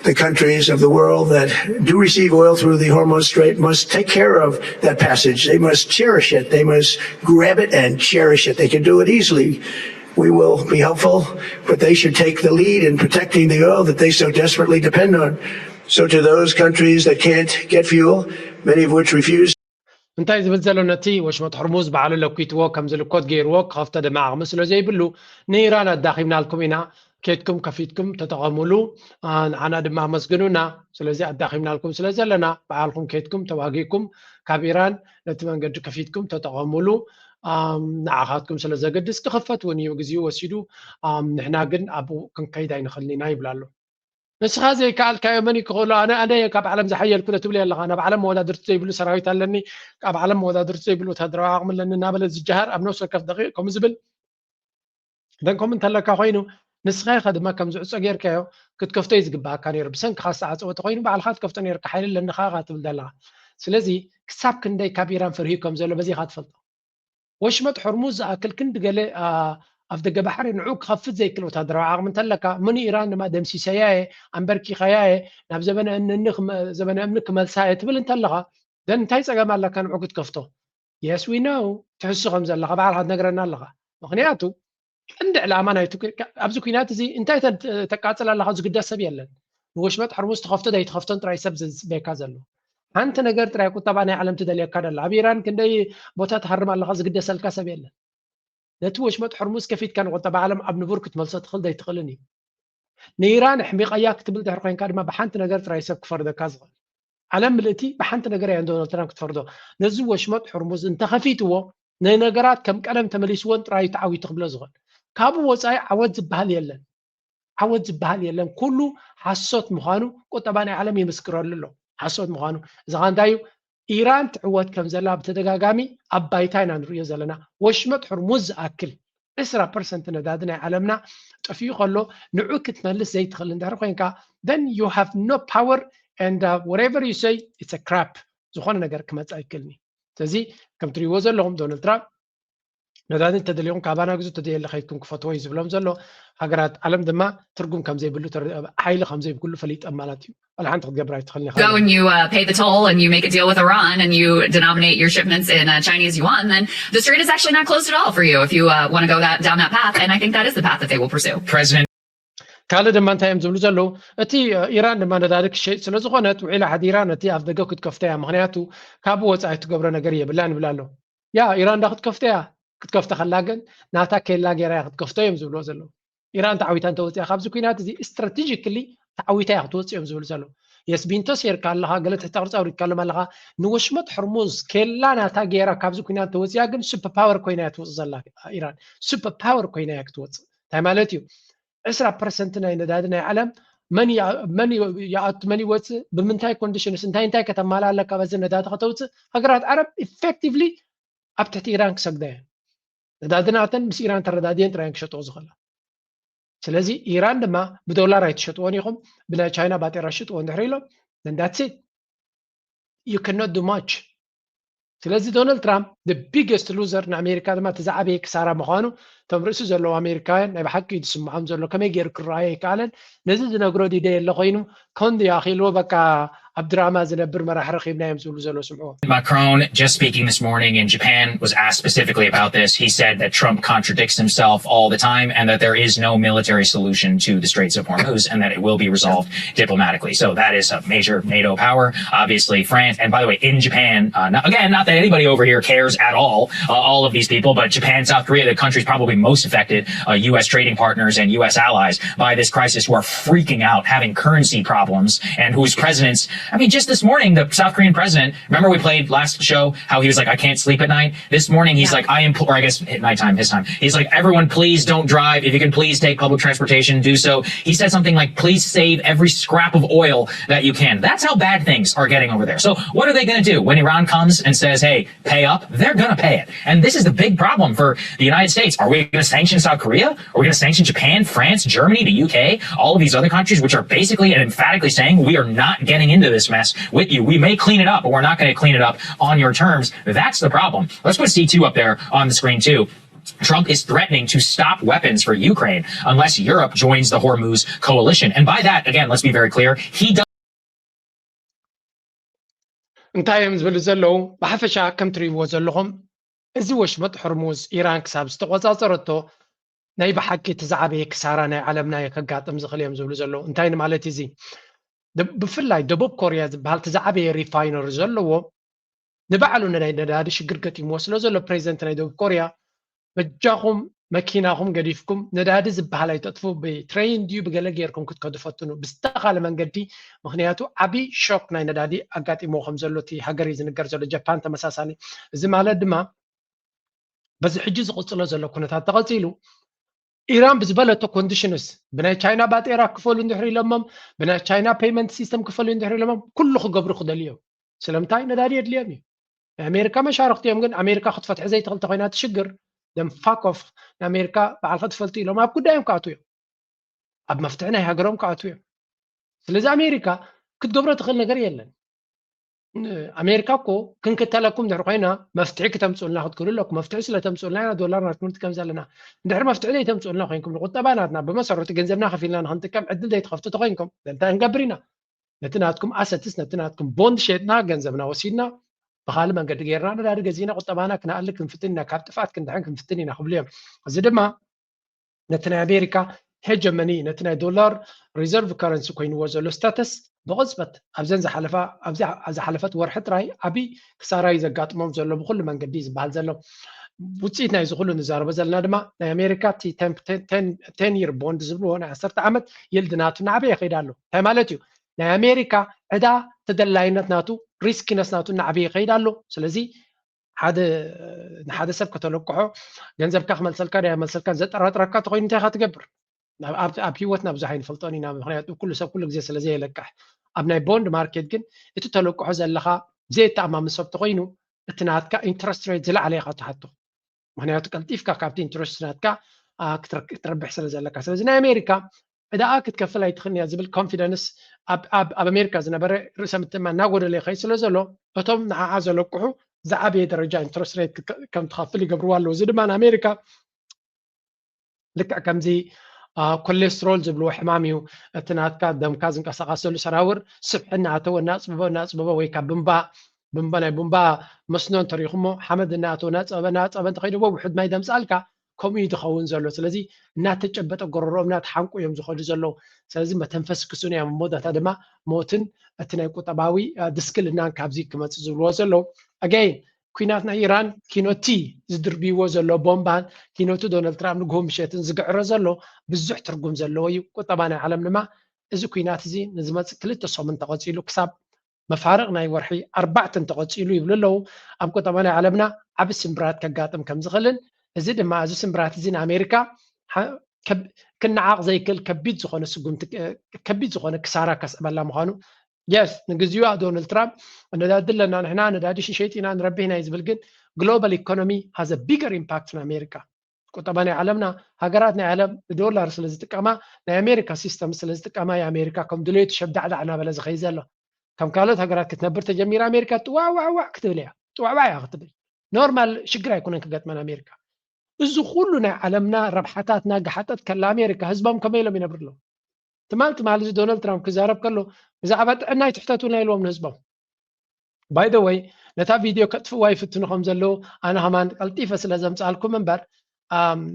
the countries of the world that do receive oil through the Hormuz Strait must take care of that passage. They must cherish it. They must grab it and cherish it. They can do it easily. We will be helpful, but they should take the lead in protecting the oil that they so desperately depend on. So to those countries that can't get fuel, many of which refuse እንታይ ዝብል ዘሎ ነቲ ወሽመጥ ሕርሙዝ ባዕሉ ለኪትዎ ከም ዝልኮት ገይርዎ ክኸፍቶ ድማ ዓቕሚ ስለ ዘይብሉ ንኢራን ኣዳኺምናልኩም ኢና፣ ኬድኩም ከፊትኩም ተጠቐሙሉ፣ ንዓና ድማ ኣመስግኑና። ስለዚ ኣዳኺምናልኩም ስለ ዘለና ባዕልኩም ኬድኩም ተዋጊእኩም ካብ ኢራን ነቲ መንገዲ ከፊትኩም ተጠቐሙሉ። ንዓኻትኩም ስለ ዘገድስ ክኽፈት እውን እዩ፣ ግዜኡ ወሲዱ። ንሕና ግን ኣብኡ ክንከይድ ኣይንኽእልን ኢና ይብል ኣሎ። ንስኻ ዘይከኣልካዮ መን እዩ ክኽእሎ? ኣነ ኣነ ካብ ዓለም ዝሓየልኩ ዶ ትብል ኣለኻ? ናብ ዓለም መወዳድርቲ ዘይብሉ ሰራዊት ኣለኒ፣ ኣብ ዓለም መወዳድርቲ ዘይብሉ ወታደራዊ ዓቕሚ ኣለኒ እናበለ ዝጀሃር ኣብ ነፍሲ ወከፍ ደቂቕ ከምኡ ዝብል ደንኮም እንተለካ ኮይኑ ንስኻ ኢኻ ድማ ከም ዝዕጾ ጌርካዮ ክትከፍቶ እዩ ዝግባኣካ ነይሩ። ብሰንክኻ ዝተዓጸወ ተኾይኑ ባዕልኻ ትከፍቶ ነይርካ፣ ሓይሊ ኣለኒ ኢኻ ትብል ዘለኻ። ስለዚ ክሳብ ክንደይ ካብ ኢራን ፈርሂ ከም ዘሎ በዚኻ ትፈልጦ። ወሽመጥ ሕርሙዝ ዝኣክል ክንዲ ገለ ኣብ ደገ ባሕሪ ንዑ ክኸፍት ዘይክእል ወታደራዊ ዓቕሚ እንተለካ፣ ምኑ ኢራን ድማ ደምሲሰያ እየ፣ ኣንበርኪኸያ እየ፣ ናብ ዘበነ እምኒ ክመ- ዘበነ እምኒ ክመልሳ እየ ትብል እንተለኻ፣ ደን እንታይ ጸገም ኣለካ ንዑ ክትከፍቶ? Yes we know ትሕሱ ከም ዘለኻ ባዕልኻ ትነግረና ኣለኻ። ምኽንያቱ ቀንዲ ዕላማ ናይቱ ኣብዚ ኩናት እዚ እንታይ ተ- ተቃጽል ኣለኻ ዝግደስ ሰብ የለን። ንወሽመጥ ሕርሙዝ ትኸፍቶ ዘይትኸፍቶን ጥራይ ሰብ ዝጽበየካ ዘሎ። ሓንቲ ነገር ጥራይ ቁጠባ ናይ ዓለም ትደልየካ ደላ። ኣብ ኢራን ክንደይ ቦታ ትሃርም ኣለኻ ዝግደሰልካ ሰብ የለን። ነቲ ወሽመጥ ሕርሙዝ ከፊትካ ንቁጠባ ዓለም ኣብ ንቡር ክትመልሶ ትኽእል ዘይትኽእልን እዩ። ንኢራን ኣሕሚቐያ ክትብል ድሕሪ ኮይንካ ድማ ብሓንቲ ነገር ጥራይ ሰብ ክፈርደካ ዝኽእል። ዓለም ምልእቲ ብሓንቲ ነገር እያ ንዶናልድ ትራምፕ ክትፈርዶ። ነዚ ወሽመጥ ሕርሙዝ እንተኸፊትዎ ንነገራት ከም ቀደም ተመሊስዎን ጥራይ ተዓዊቱ ክብሎ ዝኽእል። ካብኡ ወፃኢ ዓወት ዝበሃል የለን። ዓወት ዝበሃል የለን። ኩሉ ሓሶት ምዃኑ ቁጠባ ናይ ዓለም ይምስክረሉ ኣሎ። ሓሶት ምዃኑ እዚ ኸ እንታይ እዩ? ኢራን ትዕወት ከም ዘላ ብተደጋጋሚ ኣብ ባይታ ኢና ንርእዮ ዘለና። ወሽመጥ ሕርሙዝ ዝኣክል ዕስራ ፐርሰንት ነዳዲ ናይ ዓለምና ጠፊኡ ከሎ ንዑ ክትመልስ ዘይትኽእል እንድሕር ኮይንካ then you have no power and uh, whatever you say it's a crap። ዝኾነ ነገር ክመጽእ ኣይክእልኒ። ስለዚ ከም ትሪእዎ ዘለኹም ዶናልድ ትራምፕ ነዳዲ እንተደሊኹም ካባና ግዙ፣ እንተደየለ ከይድኩም ክፈትዎ እዩ ዝብሎም ዘሎ። ሃገራት ዓለም ድማ ትርጉም ከም ዘይብሉ ተረ- ሓይሊ ከም ዘይብሉ ፈሊጠም ማለት እዩ። ዋላ ሓንቲ ክትገብር ኣይትኽእልን ኢኻ። Go and you uh, pay the toll and you make a deal with Iran and you denominate your shipments in uh, Chinese yuan, then the strait is actually not closed at all for you if you uh, want to go that down that path. And I think that is the path that they will pursue. President ካልእ ድማ እንታይ እዮም ዝብሉ ዘለዉ? እቲ እ፣ ኢራን ድማ ነዳዲ ክሸይጥ ስለ ዝኾነት ውዒላ ሓዲራ ነቲ ኣፍ ደገ ክትከፍቶ እያ። ምኽንያቱ ካብ ወፃኢ ትገብሮ ነገር የብላን ይብል ኣሎ። ያ ኢራን ዳ ክትከፍቶ እያ? ክትከፍቶ ከላ ግን ናታ ኬላ ገይራ እያ ክትከፍቶ እዮም ዝብልዎ ዘለዉ። ኢራን ተዓዊታ እንተወፂኣ ካብዚ ኩናት እዚ ስትራቴጂክሊ ተዓዊታ እያ ክትወፅእ እዮም ዝብሉ ዘለዉ። የስቢንቶ ሴርካ ኣለኻ፣ ገለ ትሕተ ቅርፂ ኣውሪድካሎም ኣለኻ። ንወሽመጥ ሕርሙዝ ኬላ ናታ ገይራ ካብዚ ኩናት ተወፂኣ ግን ሱፐር ፓወር ኮይና እያ ትወፅእ ዘላ ኢራን። ሱፐር ፓወር ኮይና እያ ክትወፅእ። እንታይ ማለት እዩ? ዕስራ ፐርሰንት ናይ ነዳዲ ናይ ዓለም መን ይኣ- መን ይ- ይኣቱ መን ይወፅእ ብምንታይ ኮንዲሽንስ እንታይ እንታይ ከተማላ ኣለካ በዚ ነዳዲ ከተውፅእ ሃገራት ዓረብ ኢፌክቲቭሊ ኣብ ትሕቲ ኢራን ክሰግዳ እየን። ነዳዲ ናተን ምስ ኢራን ተረዳድየን ጥራየን ክሸጥዎ ዝኽእላ። ስለዚ ኢራን ድማ ብዶላር ኣይትሸጥዎን ኢኹም፣ ብናይ ቻይና ባጤራ ሽጥዎ እንድሕር ኢሎም then that's it። You cannot do much። ስለዚ ዶናልድ ትራምፕ the biggest loser ንኣሜሪካ ድማ እቲ ዝዓበየ ክሳራ ምዃኑ እቶም ርእሲ ዘለዉ ኣሜሪካውያን ናይ ብሓቂ እዩ ዝስምዖም ዘሎ። ከመይ ገይሩ ክረኣዮ ኣይከኣለን። ነዚ ዝነግሮ ዲደ የለ ኮይኑ ኮንዲ ኣኺልዎ በቃ ኣብ ድራማ ዝነብር መራሒ ረኺብና እዮም ዝብሉ ዘለዉ ስምዕዎ። Macron, just speaking this morning in Japan, was asked specifically about this. He said that Trump contradicts himself all the time and that there is no military solution to the Straits of Hormuz and that it will be resolved diplomatically. So that is a major NATO power. Obviously, France, and by the way, in Japan, uh, not, again, not that anybody over here cares at all, uh, all of these people, but Japan, South Korea, the countries probably most affected, uh, U S trading partners and U S allies by this crisis, who are freaking out, having currency problems, and whose presidents, I mean, just this morning, the South Korean president, remember we played last show how he was like, "I can't sleep at night." This morning, he's Yeah. like, "I implore," I guess at nighttime, his time. He's like, "Everyone, please don't drive. If you can please take public transportation, do so." He said something like, "Please save every scrap of oil that you can." That's how bad things are getting over there. So what are they going to do when Iran comes and says, "Hey, pay up"? They're going to pay it. And this is the big problem for the United States. Are we going to sanction South Korea? Are we going to sanction Japan, France, Germany, the U K, all of these other countries, which are basically and emphatically saying, "We are not getting into this mess with you. We may clean it up, but we're not going to clean it up on your terms." That's the problem. Let's put C two up there on the screen, too. Trump is threatening to stop weapons for Ukraine unless Europe joins the Hormuz coalition. And by that, again, let's be very clear, he does. እንታይ እዮም ዝብሉ ዘለዉ? ብሓፈሻ ከም ትርእይዎ ዘለኹም እዚ ወሽመጥ ሕርሙዝ ኢራን ክሳብ ዝተቆፃፀረቶ ናይ ብሓቂ እቲ ዝዓበየ ክሳራ ናይ ዓለምና እዩ ከጋጥም ዝኽእል እዮም ዝብሉ ዘለዉ። እንታይ ንማለት እዩ እዚ? ደ- ብፍላይ ደቡብ ኮርያ ዝበሃል እቲ ዝዓበየ ሪፋይነሪ ዘለዎ ንባዕሉ ናይ ነዳዲ ሽግር ገጢምዎ ስለ ዘሎ ፕሬዚደንት ናይ ደቡብ ኮርያ በጃኹም መኪናኹም ገዲፍኩም ነዳዲ ዝበሃል ኣይተጥፉ ብትሬን ድዩ ብገለ ጌርኩም ክትከዱ ፈትኑ ብዝተኻለ መንገዲ። ምክንያቱ ዓብዪ ሾክ ናይ ነዳዲ ኣጋጢምዎ ከም ዘሎ እቲ ሃገር እዩ ዝንገር ዘሎ። ጃፓን ተመሳሳሊ። እዚ ማለት ድማ በዚ ሕጂ ዝቕፅሎ ዘሎ ኩነታት ተቐፂሉ ኢራን ብዝበለቶ ኮንዲሽንስ ብናይ ቻይና ባጤራ ክፈሉ እንድሕር ኢሎሞም ብናይ ቻይና ፔይመንት ሲስተም ክፈሉ እንድሕር ኢሎሞም ኩሉ ክገብሩ ክደልዮም። ስለምንታይ ነዳዲ የድልዮም እዩ። ናይ ኣሜሪካ መሻርክቲ እዮም ግን ኣሜሪካ ክትፈትሐ ዘይትኽእል ተኮይና ትሽግር ደም ፋክ ኦፍ ንኣሜሪካ በዓልካ ትፈልጡ ኢሎም ኣብ ጉዳዮም ክኣትዉ እዮም። ኣብ መፍትሒ ናይ ሃገሮም ክኣትዉ እዮም። ስለዚ ኣሜሪካ ክትገብሮ ትኽእል ነገር የለን። ኣሜሪካ እኮ ክንክተለኩም ድሕሪ ኮይና መፍትሒ ክተምፅኡልና ክትክእሉ ኣለኩም። መፍትሒ ስለተምፅኡልና ኢና ዶላር ናትኩም ንጥቀም ዘለና። እንድሕር መፍትሒ ዘይተምፅኡልና ኮይንኩም ንቁጠባ ናትና ብመሰረቱ ገንዘብና ከፊልና ንክንጥቀም ዕድል ዘይትኸፍቱ ተኮይንኩም እንታይ ክንገብር ኢና? ነቲ ናትኩም ኣሰትስ ነቲ ናትኩም ቦንድ ሸጥና ገንዘብና ወሲድና ብካልእ መንገዲ ገይርና ነዳዲ ገዚእና ቁጠባና ክነኣሊ ክንፍትን ኢና። ካብ ጥፍኣት ክንድሕን ክንፍትን ኢና ክብሉ እዮም። እዚ ድማ ነቲ ናይ ኣሜሪካ ሄጀመኒ ነቲ ናይ ዶላር ሪዘርቭ ከረንሲ ኮይንዎ ዘሎ ስታተስ ብቕፅበት ኣብዘን ዝሓለፋ ኣብዚ ዝሓለፈት ወርሒ ጥራይ ዓብዪ ክሳራ እዩ ዘጋጥሞም ዘሎ ብኩሉ መንገዲ እዩ ዝበሃል ዘሎ። ውፅኢት ናይዚ ኩሉ ንዛረቦ ዘለና ድማ ናይ ኣሜሪካ ten year bond ዝብልዎ ናይ ዓሰርተ ዓመት yield ናቱ እናዓበየ ይኸይድ ኣሎ። እንታይ ማለት እዩ? ናይ ኣሜሪካ ዕዳ ተደላይነት ናቱ፣ riskiness ናቱ እናዓበየ ይኸይድ ኣሎ። ስለዚ ሓደ ንሓደ ሰብ ከተለቅሖ፣ ገንዘብካ ክመልሰልካ ዶ ኣይመልሰልካ ዘጠራጥረካ ተኮይኑ እንታይ ኢኻ ትገብር? ኣብ ህይወትና ብዙሕ ኣይንፈልጦን ኢና፣ ምክንያቱ ኩሉ ሰብ ኩሉ ግዜ ስለዘየለቅሕ። ኣብ ናይ bond market ግን እቲ ተለቅሖ ዘለካ ዘየተኣማምን ሰብ ተኮይኑ፣ እቲ ናትካ interest rate ዝለዓለ ኢኻ ትሓቶ። ምክንያቱ ቀልጢፍካ ካብቲ interest ናትካ ክትረብሕ ስለ ዘለካ። ስለዚ ናይ ኣሜሪካ ዕዳኣ ክትከፍል ኣይትኽእልን እያ ዝብል confidence ኣብ ኣሜሪካ ዝነበረ ርእሰ ምትእምማን እናጎደለ ይኸይድ ስለ ዘሎ፣ እቶም ንዓዓ ዘለቅሑ ዝዓበየ ደረጃ interest rate ከም ትኸፍል ይገብርዋ ኣለዉ። እዚ ድማ ንኣሜሪካ ልክዕ ከምዚ ኮሌስትሮል ዝብልዎ ሕማም እዩ። እቲ ናትካ ደምካ ዝንቀሳቐሰሉ ሰራውር ስብሒ እናኣተወ እናፅበቦ እናፅበቦ ወይ ካብ ብንባ ብንባ ናይ ቡንባ መስኖ እንተሪኹሞ ሓመድ እናኣተወ እናፀበበ እናፀበበ እንተኸይድዎ ውሕድ ማይ ደምፃልካ። ከምኡ እዩ ዝኸውን ዘሎ። ስለዚ እናተጨበጠ ጎረሮኦም እናተሓንቁ እዮም ዝኸዱ ዘለዉ። ስለዚ መተንፈሲ ክስኑ እዮም። መወዳእታ ድማ ሞትን እቲ ናይ ቁጠባዊ ድስክልናን ካብዚ ክመፅእ ዝብልዎ ዘለዉ። ኣገይን ኩናት ናይ ኢራን ኪኖቲ ዝድርብይዎ ዘሎ ቦምባን ኪኖቲ ዶናልድ ትራምፕ ንግሆ ምሸትን ዝግዕሮ ዘሎ ብዙሕ ትርጉም ዘለዎ እዩ። ቁጠባ ናይ ዓለም ድማ እዚ ኩናት እዚ ንዝመፅእ ክልተ ሰሙን ተቐፂሉ ክሳብ መፋርቕ ናይ ወርሒ ኣርባዕተ እንተቐፂሉ ይብሉ ኣለዉ። ኣብ ቁጠባ ናይ ዓለምና ዓቢ ስምብራት ከጋጥም ከም ዝኽእልን፣ እዚ ድማ እዚ ስምብራት እዚ ንኣሜሪካ ክነዓቕ ዘይክእል ከቢድ ዝኾነ ስጉምቲ፣ ከቢድ ዝኾነ ክሳራ ከስዕበላ ምዃኑ። የስ፣ ንግዚኡ ዶናልድ ትራምፕ ነዳዲ ኣለና ንሕና፣ ነዳዲ ሽሸይጥ ኢና ንረብሕ ኢና እዩ ዝብል፣ ግን global economy has a bigger impact ንኣሜሪካ። ቁጠባ ናይ ዓለምና፣ ሃገራት ናይ ዓለም ብዶላር ስለ ዝጥቀማ፣ ናይ ኣሜሪካ ሲስተም ስለ ዝጥቀማ እዩ ኣሜሪካ ከም ድሌቱ ሸብዳዕዳዕ እናበለ ዝኸይድ ዘሎ። ከም ካልኦት ሃገራት ክትነብር ተጀሚራ ኣሜሪካ ጥዋዕዋዕዋዕ ክትብል እያ። ጥዋዕዋዕ እያ ክትብል። ኖርማል ሽግር ኣይኮነን ክገጥመን ኣሜሪካ። እዚ ኩሉ ናይ ዓለምና ረብሓታትና ገሓጠት ከላ ኣሜሪካ ህዝቦም ከመይ ኢሎም ይነብሩ ኣለዉ? ትማል ትማል እዚ ዶናልድ ትራምፕ ክዛረብ ከሎ ብዛዕባ ጥዕና ኣይትሕተቱና ኢልዎም ንህዝቦም። By the way፣ ነታ ቪድዮ ከጥፍዋ ይፍትኑ ከም ዘለዉ ኣነ ከማን ቀልጢፈ ስለ ዘምፃልኩም እምበር፣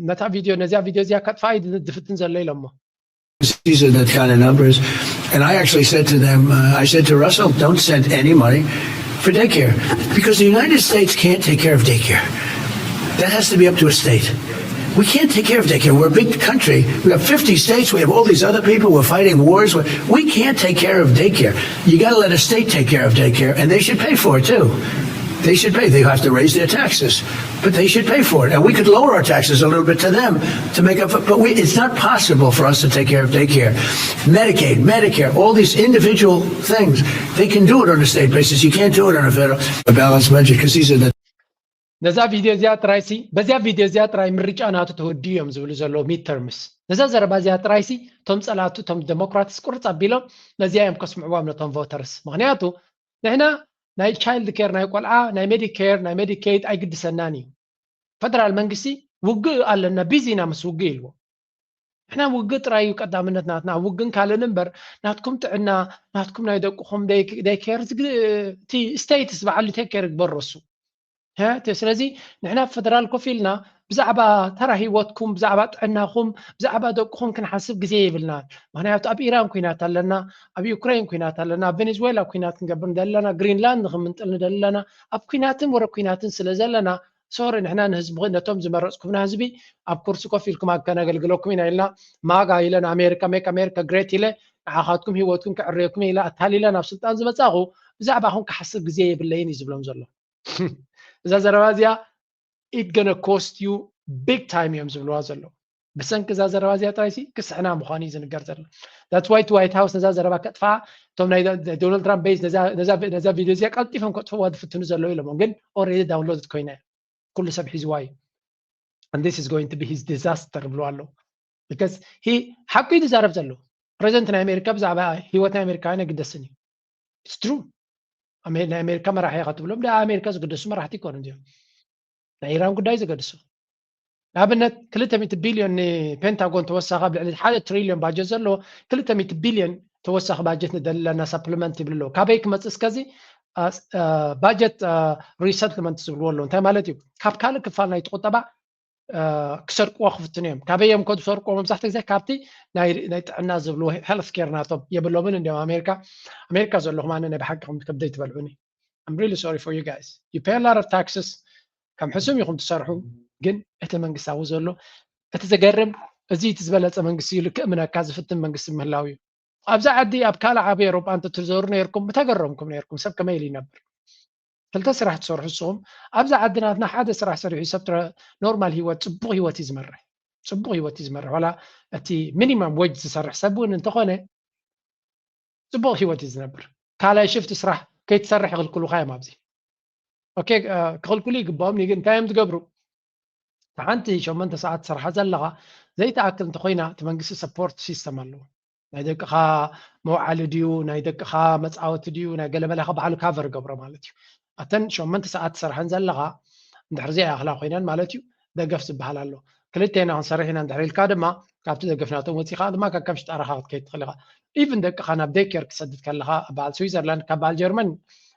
ነታ ቪድዮ፣ ነዚያ ቪድዮ እዚኣ ከጥፋ እዩ ዝፍትን ዘሎ ኢሎሞ። These are the kind of numbers. And I actually said to them, uh, I said to Russell, don't send any money for daycare because the United States can't take care of daycare. That has to be up to a state. We can't take care of daycare. We're a big country. We have fifty states. We have all these other people. We're fighting wars. We can't take care of daycare. You got to let a state take care of daycare, and they should pay for it too. They should pay. They have to raise their taxes, but they should pay for it. And we could lower our taxes a little bit to them to make up for, but we, it's not possible for us to take care of daycare. Medicaid, Medicare, all these individual things, they can do it on a state basis. You can't do it on a federal, a balanced budget because these are the ነዛ ቪድዮ እዚኣ ጥራይሲ፣ በዚያ ቪድዮ እዚኣ ጥራይ ምርጫ ናቱ ተወዲኡ እዮም ዝብሉ ዘለዉ ሚድተርምስ። ነዛ ዘረባ እዚኣ ጥራይሲ እቶም ጸላቱ፣ እቶም ዴሞክራትስ ቁርጽ ኣቢሎም ነዚኣ እዮም ከስምዕዎም ነቶም ቮተርስ። ምኽንያቱ ንሕና ናይ ቻይልድ ኬር፣ ናይ ቆልዓ፣ ናይ ሜዲኬር፣ ናይ ሜዲኬድ ኣይግድሰናን እዩ። ፈደራል መንግስቲ ውግእ ኣለና፣ ቢዚ ኢና ምስ ውግእ ኢልዎ። ንሕና ውግእ ጥራይ እዩ ቀዳምነት ናትና፣ ውግእን ካልእን እምበር ናትኩም ጥዕና፣ ናትኩም ናይ ደቅኹም ደይ ኬር፣ እቲ ስቴትስ ባዕሉ ቴክ ኬር ይግበሮ እሱ። ስለዚ ንሕና ኣብ ፈደራል ኮፍ ኢልና ብዛዕባ ተራ ህይወትኩም፣ ብዛዕባ ጥዕናኹም፣ ብዛዕባ ደቅኹም ክንሓስብ ግዜ የብልናን። ምኽንያቱ ኣብ ኢራን ኩናት ኣለና፣ ኣብ ዩክሬን ኩናት ኣለና፣ ኣብ ቬኔዙዌላ ኩናት ክንገብር ንደሊ ኣለና፣ ግሪንላንድ ንኽምንጥል ንደሊ ኣለና። ኣብ ኩናትን ወረ ኩናትን ስለ ዘለና ሶሪ ንሕና ንህዝቢ ነቶም ዝመረፅኩምና ህዝቢ ኣብ ኩርሲ ኮፍ ኢልኩም ኣብ ከነገልግለኩም ኢና ኢልና ማጋ ኢለ ንኣሜሪካ make America great ኢለ ንዓኻትኩም ህይወትኩም ክዕረየኩም ኢለ ኣታሊለ ናብ ስልጣን ዝመፃኹ ብዛዕባኹም ክሓስብ ግዜ የብለይን እዩ ዝብሎም ዘሎ። እዛ ዘረባ እዚኣ it gonna cost you big time እዮም ዝብልዋ ዘለዉ። ብሰንኪ እዛ ዘረባ እዚኣ ጥራይሲ ክስሕና ምዃኑ እዩ ዝንገር ዘሎ። That's why እቲ ዋይት ሃውስ ነዛ ዘረባ ከጥፍኣ እቶም ናይ ዶናልድ ትራምፕ ቤዝ ነዛ ቪድዮ እዚኣ ቀልጢፎም ከጥፍዋ ዝፍትኑ ዘለዉ ኢሎሞም፣ ግን already downloaded ኮይና እያ። ኩሉ ሰብ ሒዝዋ እዩ። And this is going to be his disaster ብሎ ኣሎ። Because ሓቁ እዩ ዝዛረብ ዘሎ። ፕሬዚደንት ናይ ኣሜሪካ ብዛዕባ ህይወት ናይ ኣሜሪካውያን ኣይግደስን እዩ። It's true። ናይ ኣሜሪካ መራሒ ኢኻ ትብሎም ዳ ኣሜሪካ ዝግደሱ መራሕቲ ይኮኑ እዚኦም። ናይ ኢራን ጉዳይ ዝገድሱ። ንኣብነት ክልተ ሚእቲ ቢልዮን ንፔንታጎን ተወሳኺ ኣብ ልዕሊ ሓደ ትሪልዮን ባጀት ዘለዎ ክልተ ሚእቲ ቢልዮን ተወሳኺ ባጀት ንደሊ ኣለና ሳፕሊመንት ይብሉ ኣለዉ። ካበይ ክመፅእ እስከዚ ባጀት ሪሰትልመንት ዝብልዎ ኣለዉ እንታይ ማለት እዩ? ካብ ካልእ ክፋል ናይቲ ቁጠባ ክሰርቅዎ ክፍትኑ እዮም። ካበይ እዮም ከ ዝሰርቅዎ? መብዛሕትኡ ግዜ ካብቲ ናይ ጥዕና ዝብልዎ ሄልት ኬር ናቶም የብሎምን እንዲያውም ኣሜሪካ ኣሜሪካ ዘለኹም ኣነ ናይ ብሓቂ ከም ከብደይ ትበልዑኒ። I'm really sorry for you guys. You pay a lot of taxes. ከም ሕሱም ኢኹም ትሰርሑ፣ ግን እቲ መንግስታዊ ዘሎ እቲ ዘገርም፣ እዚ እቲ ዝበለፀ መንግስቲ እዩ፣ ልክእ ምነካ ዝፍትን መንግስቲ ምህላው እዩ። ኣብዛ ዓዲ ኣብ ካልእ ዓቢ ኤሮጳ እንተትዞሩ ነርኩም ምተገረምኩም ነርኩም። ሰብ ከመይ ኢሉ ይነብር? ክልተ ስራሕ ትሰርሑ ንስኹም። ኣብዛ ዓዲ ናትና ሓደ ስራሕ ሰሪሑ ሰብ ኖርማል ህይወት፣ ፅቡቕ ህይወት እዩ ዝመርሕ፣ ፅቡቕ ህይወት እዩ ዝመርሕ። ዋላ እቲ ሚኒመም ወጅ ዝሰርሕ ሰብ እውን እንተኾነ ፅቡቕ ህይወት እዩ ዝነብር። ካልኣይ ሽፍት ስራሕ ከይትሰርሕ ይኽልክሉኻ እዮም ኣብዚ። ኦኬ፣ ክኽልክሉ ይግባኦም፣ ግን እንታይ እዮም ዝገብሩ? ሓንቲ ሸሞንተ ሰዓት ትሰርሓ ዘለኻ ዘይተኣክል እንተኮይና፣ እቲ መንግስቲ ሰፖርት ሲስተም ኣለዎ። ናይ ደቅኻ መውዓሊ ድዩ፣ ናይ ደቅኻ መፃወቲ ድዩ፣ ናይ ገለመለኻ ባዕሉ ካቨር ገብሮ ማለት እዩ። ኣተን ሸሞንተ ሰዓት ትሰርሐን ዘለኻ እንድሕር ዘይኣኽላ ኮይነን ማለት እዩ፣ ደገፍ ዝበሃል ኣሎ። ክልቴና ክንሰርሕ ኢና እንድሕር ኢልካ ድማ፣ ካብቲ ደገፍ ናቶም ወፂኻ ድማ ከከም ሽጣራኻ ክትከይድ ትኽእል ኢኻ። ኢቭን ደቅኻ ናብ ዴይ ኬር ክሰድድ ከለኻ፣ በዓል ስዊዘርላንድ ካብ በዓል ጀርመን፣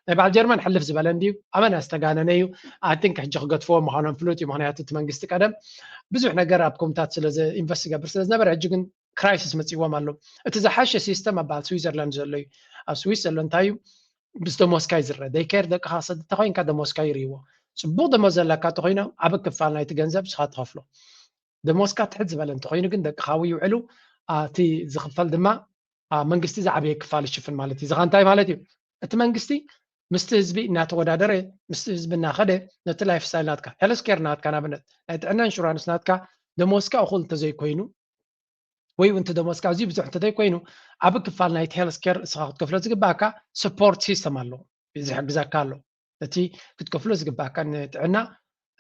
ናይ በዓል ጀርመን ሕልፍ ዝበለ እንድዩ፣ ኣመና ዝተጋነነ እዩ። ኣይ ቲንክ ሕጂ ክገድፍዎ ምዃኖም ፍሉጥ እዩ፣ ምኽንያቱ እቲ መንግስቲ ቀደም ብዙሕ ነገር ኣብ ኮምታት ስለ ኢንቨስት ይገብር ስለ ዝነበረ፣ ሕጂ ግን ክራይሲስ መፂዎም ኣሎ። እቲ ዝሓሸ ሲስተም ኣብ በዓል ስዊዘርላንድ ዘሎ እዩ። ኣብ ስዊስ ዘሎ እንታይ እዩ? ምስ ደሞዝካ እዩ ዝረአ። ዴይ ኬር ደቅኻ ክሰድድ ተኮይንካ ደሞዝካ ይርእይዎ። ፅቡቕ ደሞዝ ዘለካ እንተኮይኖም ዓቢ ክፋል ናይቲ ገንዘብ ንስኻ ትኸፍሎ። ደሞዝካ ትሕት ዝበለ እንተኮይኑ ግን ደቅኻ ኣብኡ ይውዕሉ፣ አ፣ እቲ ዝኽፈል ድማ፣ አ፣ መንግስቲ ዝዓበየ ክፋል ይሽፍን ማለት እዩ። እዚ ኸ እንታይ ማለት እዩ? እቲ መንግስቲ ምስቲ ህዝቢ እናተወዳደረ፣ ምስቲ ህዝቢ እናኸደ ነቲ ላይፍ ስታይል ናትካ፣ ሄልስ ኬር ናትካ፣ ንኣብነት ናይ ጥዕና ኢንሹራንስ ናትካ ደሞዝካ እኹል እንተዘይኮይኑ፣ ወይ እውን እቲ ደሞዝካ ኣዝዩ ብዙሕ እንተዘይኮይኑ፣ ዓቢ ክፋል ናይቲ ሄልስ ኬር እስኻ ክትከፍሎ ዝግባእካ ሰፖርት ሲስተም ኣለዎ፣ ዝሕግዘካ ኣሎ። እቲ ክትከፍሎ ዝግባእካ ንጥዕና፣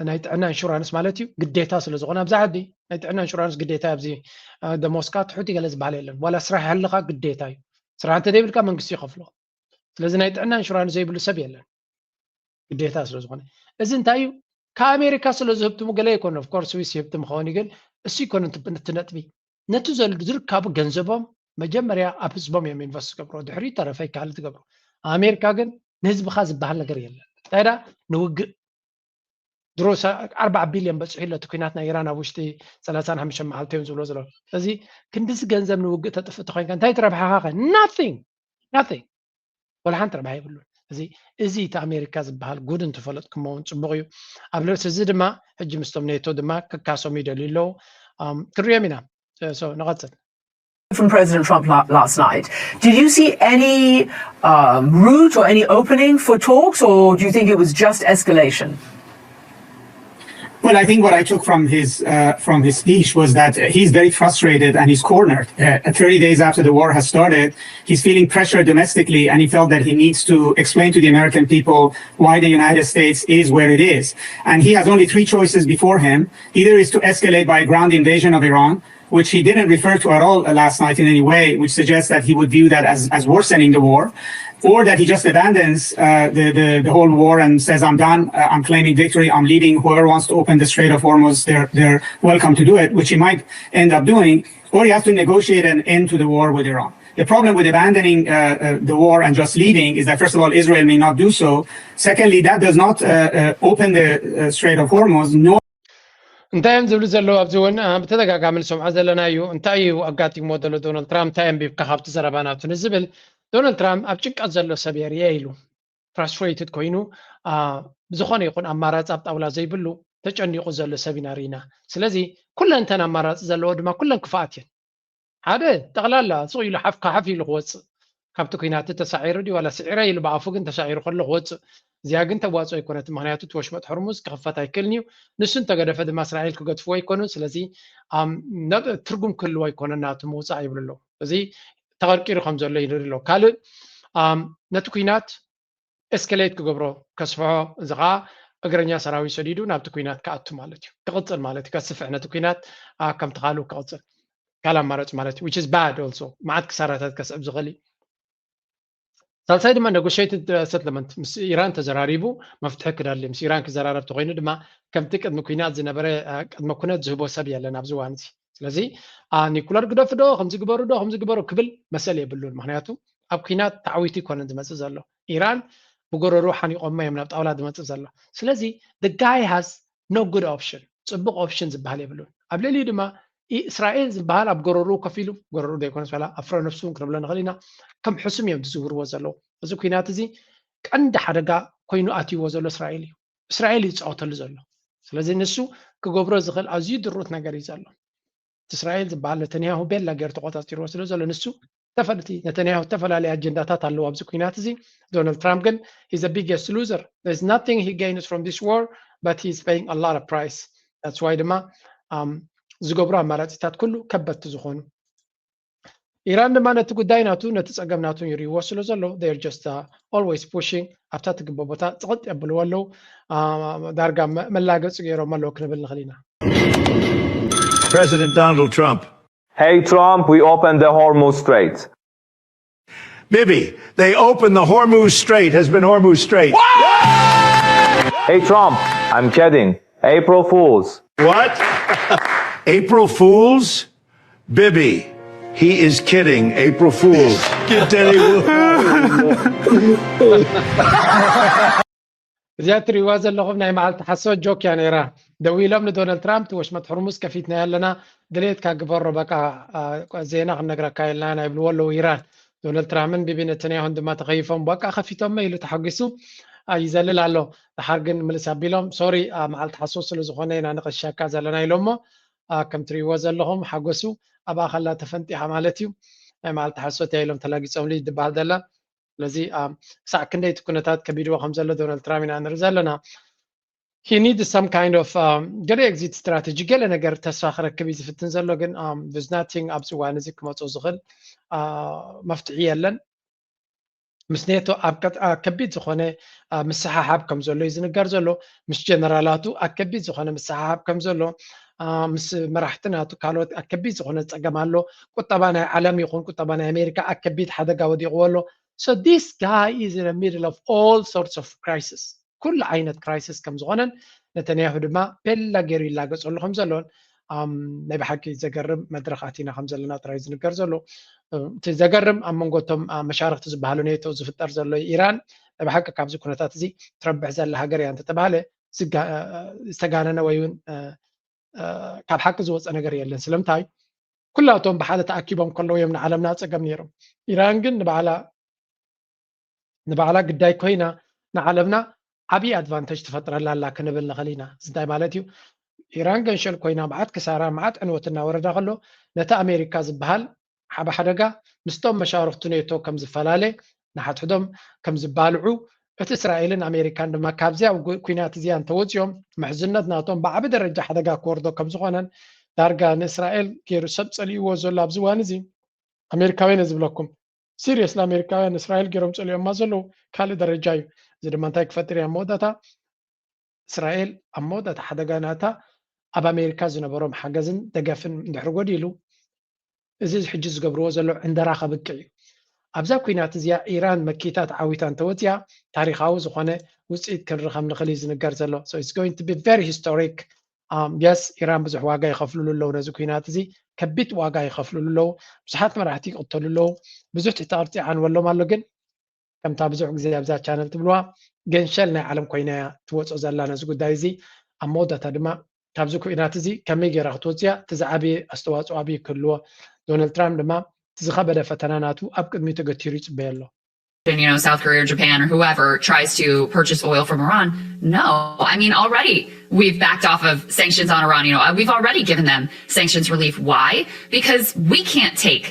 ናይ ጥዕና ኢንሹራንስ ማለት እዩ፣ ግዴታ ስለ ዝኾነ ኣብዛ ዓዲ ናይ ጥዕና ኢንሹራንስ ግዴታ እዩ። ኣብዚ፣ አ፣ ደሞዝካ ትሑት ገለ ዝበሃል የለን። ዋላ ስራሕ ይሃልኻ ግዴታ እዩ። ስራሕ እንተዘይብልካ መንግስቲ ይኸፍሎ። ስለዚ ናይ ጥዕና ኢንሹራንስ ዘይብሉ ሰብ የለን፣ ግዴታ ስለ ዝኾነ። እዚ እንታይ እዩ? ካብ ኣሜሪካ ስለ ዝህብትሙ ገለ ይኮነ፣ ኦፍ ኮርስ ስዊስ ይህብትም ክኸውን እዩ፣ ግን እሱ ይኮነ እቲ፣ እቲ ነጥቢ። ነቲ ዘል-፣ ዝርካቡ ገንዘቦም መጀመርያ ኣብ ህዝቦም እዮም ኢንቨስት ዝገብሩ፣ ድሕሪኡ ተረፈ ይከኣል ትገብሩ። ኣሜሪካ ግን ንህዝብኻ ዝበሃል ነገር የለን። እንታይ ዳ ንውግእ ድሮ ሰ-፣ ኣርባዓ ቢልዮን በፂሑ ኣሎ እቲ ኩናት ናይ ኢራን ኣብ ውሽጢ ሰላሳን ሓሙሽተን መዓልቲ እዮም ዝብሎ ዘለዉ። ስለዚ ክንድዚ ገንዘብ ንውግእ ተጥፍእ ተኮይንካ እንታይ ትረብሓኻ ኸ? ናቲንግ፣ ናቲንግ። ወላ ሓንቲ ረብሓ የብሉን። እዚ፣ እዚ እቲ ኣሜሪካ ዝበሃል ጉድ እንትፈለጥኩሞ እውን ፅቡቕ እዩ። ኣብ ልዕሊ እዚ ድማ ሕጂ ምስቶም ኔቶ ድማ ክካሰሙ ይደልዩ ኣለዉ። ኣም፣ ክንሪኦም ኢና። ሶ፣ ንቐፅል። From President Trump la- last night. Did you see any um, route or any opening for talks, or do you think it was just escalation? Well, I think what I took from his uh, from his speech was that he's very frustrated and he's cornered. Uh, thirty days after the war has started, he's feeling pressure domestically, and he felt that he needs to explain to the American people why the United States is where it is. And he has only three choices before him: either is to escalate by a ground invasion of Iran, which he didn't refer to at all uh, last night in any way, which suggests that he would view that as, as worsening the war, or that he just abandons uh, the, the, the whole war and says, "I'm done, uh, I'm claiming victory, I'm leaving. Whoever wants to open the Strait of Hormuz, they're, they're welcome to do it," which he might end up doing, or he has to negotiate an end to the war with Iran. The problem with abandoning uh, uh, the war and just leaving is that, first of all, Israel may not do so. Secondly, that does not uh, uh, open the uh, Strait of Hormuz, nor እንታይ እዮም ዝብሉ ዘለዉ? ኣብዚ እውን አ፣ ብተደጋጋሚ ንሰምዖ ዘለና እዩ። እንታይ እዩ ኣጋጢሞ ዘሎ ዶናልድ ትራምፕ? እንታይ ኣንቢብካ ካብቲ ዘረባ ናቱ ንዝብል፣ ዶናልድ ትራምፕ ኣብ ጭንቀት ዘሎ ሰብ እየ ርእየ ኢሉ። ፍራስትሬትድ ኮይኑ፣ አ፣ ዝኾነ ይኹን ኣማራፂ ኣብ ጣውላ ዘይብሉ ተጨኒቑ ዘሎ ሰብ ኢና ርኢና። ስለዚ ኩለን እተን ኣማራፂ ዘለዎ ድማ ኩለን ክፍኣት እየን። ሓደ ጠቕላላ ስቕ ኢሉ ሓፍ ካሓፍ ኢሉ ክወፅእ፣ ካብቲ ኲናት ተሳዒሩ ድዩ ዋላ ስዒረ ኢሉ ብኣፉ ግን ተሳዒሩ ከሎ ክወፅእ። እዚኣ ግን ተዋፅኦ ኣይኮነትን፣ ምኽንያቱ እቲ ወሽመጥ ሆርሙዝ ክኽፈት ኣይክእልን እዩ። ንሱ እንተገደፈ ድማ እስራኤል ክገድፍዎ ኣይኮኑን። ስለዚ ኣም፣ ነብ-፣ ትርጉም ክህልዎ ኣይኮነን ናቱ ምውፃእ ይብሉ ኣለዉ። እዚ ተቐርቂሩ ከም ዘሎ ይርኢ ኣለዉ። ካልእ ኣም፣ ነቲ ኲናት ኤስከሌት ክገብሮ ከስፍሖ፣ እዚ ከዓ እግረኛ ሰራዊት ሰዲዱ ናብቲ ኲናት ክኣቱ ማለት እዩ፣ ክቕፅል ማለት እዩ፣ ከስፍሕ ነቲ ኲናት ኣ፣ ከምቲ ካልኡ ክቕፅል። ካልእ ኣማራፂ ማለት እዩ፣ which is bad also፣ መዓት ክሳራታት ከስዕብ ዝኽእል እዩ። ሳልሳይ ድማ ኔጎሽትድ ሰትልመንት ምስ ኢራን ተዘራሪቡ መፍትሒ ክደሊ፣ ምስ ኢራን ክዘራረብ ተኮይኑ ድማ ከምቲ ቅድሚ ኩናት ዝነበረ አ፣ ቅድመ ኩነት ዝህቦ ሰብ የለን ኣብዚ እዋን እዚ። ስለዚ አ፣ ኒኩለር ግደፉ ዶ ከምዚ ግበሩ ዶ ከምዚ ግበሩ ክብል መሰል የብሉን። ምክንያቱ ኣብ ኩናት ተዓዊቱ ይኮነን ዝመፅእ ዘሎ። ኢራን ብጎረሩ ሓኒቆሞ እዮም ናብ ጣውላ ዝመፅእ ዘሎ። ስለዚ the guy has no good option፣ ፅቡቅ ኦፕሽን ዝበሃል የብሉን። ኣብ ልዕሊኡ ድማ ኢ- እስራኤል ዝበሃል ኣብ ጎረሩ ኮፍ ኢሉ፣ ጎረሩ ዘይኮነስ ዋላ ኣብ ፍረ ነፍሱ እውን ክንብሎ ንኽእል ኢና፣ ከም ሕሱም እዮም ዝዝውርዎ ዘለዉ። እዚ ኩናት እዚ ቀንዲ ሓደጋ ኮይኑ ኣትይዎ ዘሎ እስራኤል እዩ። እስራኤል እዩ ዝፃወተሉ ዘሎ። ስለዚ ንሱ ክገብሮ ዝኽእል ኣዝዩ ድሩት ነገር እዩ ዘሎ። እስራኤል ዝበሃል ነተንያሁ ቤላ ገይሩ ተቆፃፂርዎ ስለ ዘሎ ንሱ ተፈልቲ ነተንያሁ ዝተፈላለዩ ኣጀንዳታት ኣለዎ ኣብዚ ኩናት እዚ። ዶናልድ ትራምፕ ግን he's the biggest loser. There's nothing he gains from this war, but he's paying a lot of price. That's why ድማ ዝገብሩ ኣማራፂታት ኩሉ ከበድቲ ዝኾኑ። ኢራን ድማ ነቲ ጉዳይ ናቱ ነቲ ፀገም ናቱ ይርእይዎ ስለ ዘሎ they're just always pushing ኣብታ ትግበ ቦታ ፅቕጥ የብልዎ ኣለዉ። ዳርጋ መላገፂ ገይሮም ኣለዉ ክንብል ንኽእል ኢና። President Donald Trump. Hey Trump, we opened the Hormuz Strait. Bibi, they opened the Hormuz Strait, has been Hormuz Strait. Hey Trump, I'm kidding. April Fools. What? April Fools? Bibi, he is kidding. April Fools. Get Danny Wu. እዚኣ ትሪእዋ ዘለኹም ናይ መዓልቲ ሓሶት ጆክ እያ ነይራ። ደዊሎም ንዶናልድ ትራምፕ ወሽመጥ ሕርሙዝ ከፊትና ኣለና ድሌትካ ግበሮ በቃ ዜና ክንነግረካ የልና ኢና ይብልዎ ኣለዉ ኢራን። ዶናልድ ትራምፕን ቢቢ ነተንያሁን ድማ ተኸይፎም በቃ ከፊቶሞ ኢሉ ተሓጒሱ ይዘልል ኣሎ። ድሓር ግን ምልስ ኣቢሎም ሶሪ መዓልቲ ሓሶት ስለ ዝኾነ ኢና ንቐሻካ ዘለና ኢሎሞ። ከም ትሪእዎ ዘለኹም ሓጎሱ ኣብኣ ከላ ተፈንጢሓ ማለት እዩ። ናይ መዓልቲ ሓሶት እያ ኢሎም ተላጊፆምሉ ዝበሃል ዘላ። ስለዚ ክሳዕ ክንደይ እቲ ኩነታት ከቢድዎ ከም ዘሎ ዶናልድ ትራምፕ ኢና ንርኢ ዘለና። He need some kind of ገለ exit strategy ገለ ነገር ተስፋ ክረክብ እዩ ዝፍትን ዘሎ ግን there's nothing ኣብዚ እዋን እዚ ክመፆ ዝኽእል መፍትሒ የለን። ምስ ኔቶ ኣብ ከቢድ ዝኾነ ምስሓሓብ ከም ዘሎ እዩ ዝንገር ዘሎ። ምስ ጀነራላቱ ኣብ ከቢድ ዝኾነ ምስሓሓብ ከም ዘሎ ምስ መራሕቲ ናቱ ካልኦት ኣብ ከቢድ ዝኾነ ፀገም ኣሎ። ቁጠባ ናይ ዓለም ይኹን ቁጠባ ናይ ኣሜሪካ ኣብ ከቢድ ሓደጋ ወዲቕዎ ኣሎ። So this guy is in the middle of all sorts of crisis. ኩሉ ዓይነት crisis ከም ዝኾነን ነተንያሁ ድማ ቤላ ገይሩ ይላገፀሉ ከም ዘሎን ናይ ብሓቂ ዘገርም መድረኽ ኣቲና ከም ዘለና ጥራይ ዝንገር ዘሎ። እቲ ዘገርም ኣብ መንጎ እቶም መሻርክቲ ዝበሃሉ ኔቶ ዝፍጠር ዘሎ ኢራን ናይ ብሓቂ ካብዚ ኩነታት እዚ ትረብሕ ዘላ ሃገር እያ እንተተባሃለ ዝተጋነነ ወይ እውን ካብ ሓቂ ዝወፀ ነገር የለን። ስለምንታይ ኩላቶም ብሓደ ተኣኪቦም ከለዉ እዮም ንዓለምና ፀገም ነይሮም። ኢራን ግን ንባዕላ ንባዕላ ግዳይ ኮይና ንዓለምና ዓብዪ advantage ትፈጥረላ ኣላ ክንብል ንኽእል ኢና። እዚ እንታይ ማለት እዩ? ኢራን ገንሸል ኮይና መዓት ክሳራ መዓት ዕንወት እናወረዳ ከሎ ነቲ ኣሜሪካ ዝበሃል ሓበ ሓደጋ ምስቶም መሻርክቱ ኔቶ ከም ዝፈላለ ንሓድሕዶም ከም ዝባልዑ እቲ እስራኤልን ኣሜሪካን ድማ ካብዚኣ ኩናት እዚኣ እንተወፂኦም ምሕዝነት ናቶም ብዓቢ ደረጃ ሓደጋ ክወርዶ ከም ዝኾነን ዳርጋ ንእስራኤል ገይሩ ሰብ ፀሊእዎ ዘሎ ኣብዚ እዋን እዚ ኣሜሪካውያን እየ ዝብለኩም serious ንኣሜሪካውያን እስራኤል ገይሮም ፀሊኦማ ዘለዉ ካልእ ደረጃ እዩ። እዚ ድማ እንታይ ክፈጥር እያ መወዳእታ እስራኤል ኣብ መወዳእታ ሓደጋ ናታ ኣብ ኣሜሪካ ዝነበሮም ሓገዝን ደገፍን እንድሕር ጎዲሉ እዚ ሕጂ ዝገብርዎ ዘሎ ዕንደራ ከብቅዕ እዩ። ኣብዛ ኩናት እዚኣ ኢራን መኪታ ተዓዊታ እንተወፂኣ ታሪካዊ ዝኾነ ውፅኢት ክንርኢ ከም ንኽእል እዩ ዝንገር ዘሎ። So it's going to be very historic. Yes ኢራን ብዙሕ ዋጋ ይኸፍልሉ ኣለዉ ነዚ ኩናት እዚ ከቢድ ዋጋ ይኸፍልሉ ኣለዉ። ብዙሓት መራሕቲ ይቕተሉ ኣለዉ። ብዙሕ ትሕቲ ቅርፂ ይዓንወሎም ኣሎ ግን ከምታ ብዙሕ ግዜ ኣብዛ ቻነል ትብልዋ ገንሸል ናይ ዓለም ኮይና እያ ትወፅኦ ዘላ ነዚ ጉዳይ እዚ። ኣብ መወዳእታ ድማ ካብዚ ኩናት እዚ ከመይ ገይራ ክትወፅያ እቲ ዝዓበየ ኣስተዋፅኦ ኣብዩ ክህልዎ ዶናልድ ትራምፕ ድማ እቲ ዝኸበደ ፈተና ናቱ ኣብ ቅድሚኡ ተገቲሩ ይፅበዮ ኣሎ። you know, South Korea or Japan or whoever tries to purchase oil from Iran. No, I mean, already we've backed off of sanctions on Iran. You know, we've already given them sanctions relief. Why? Because we can't take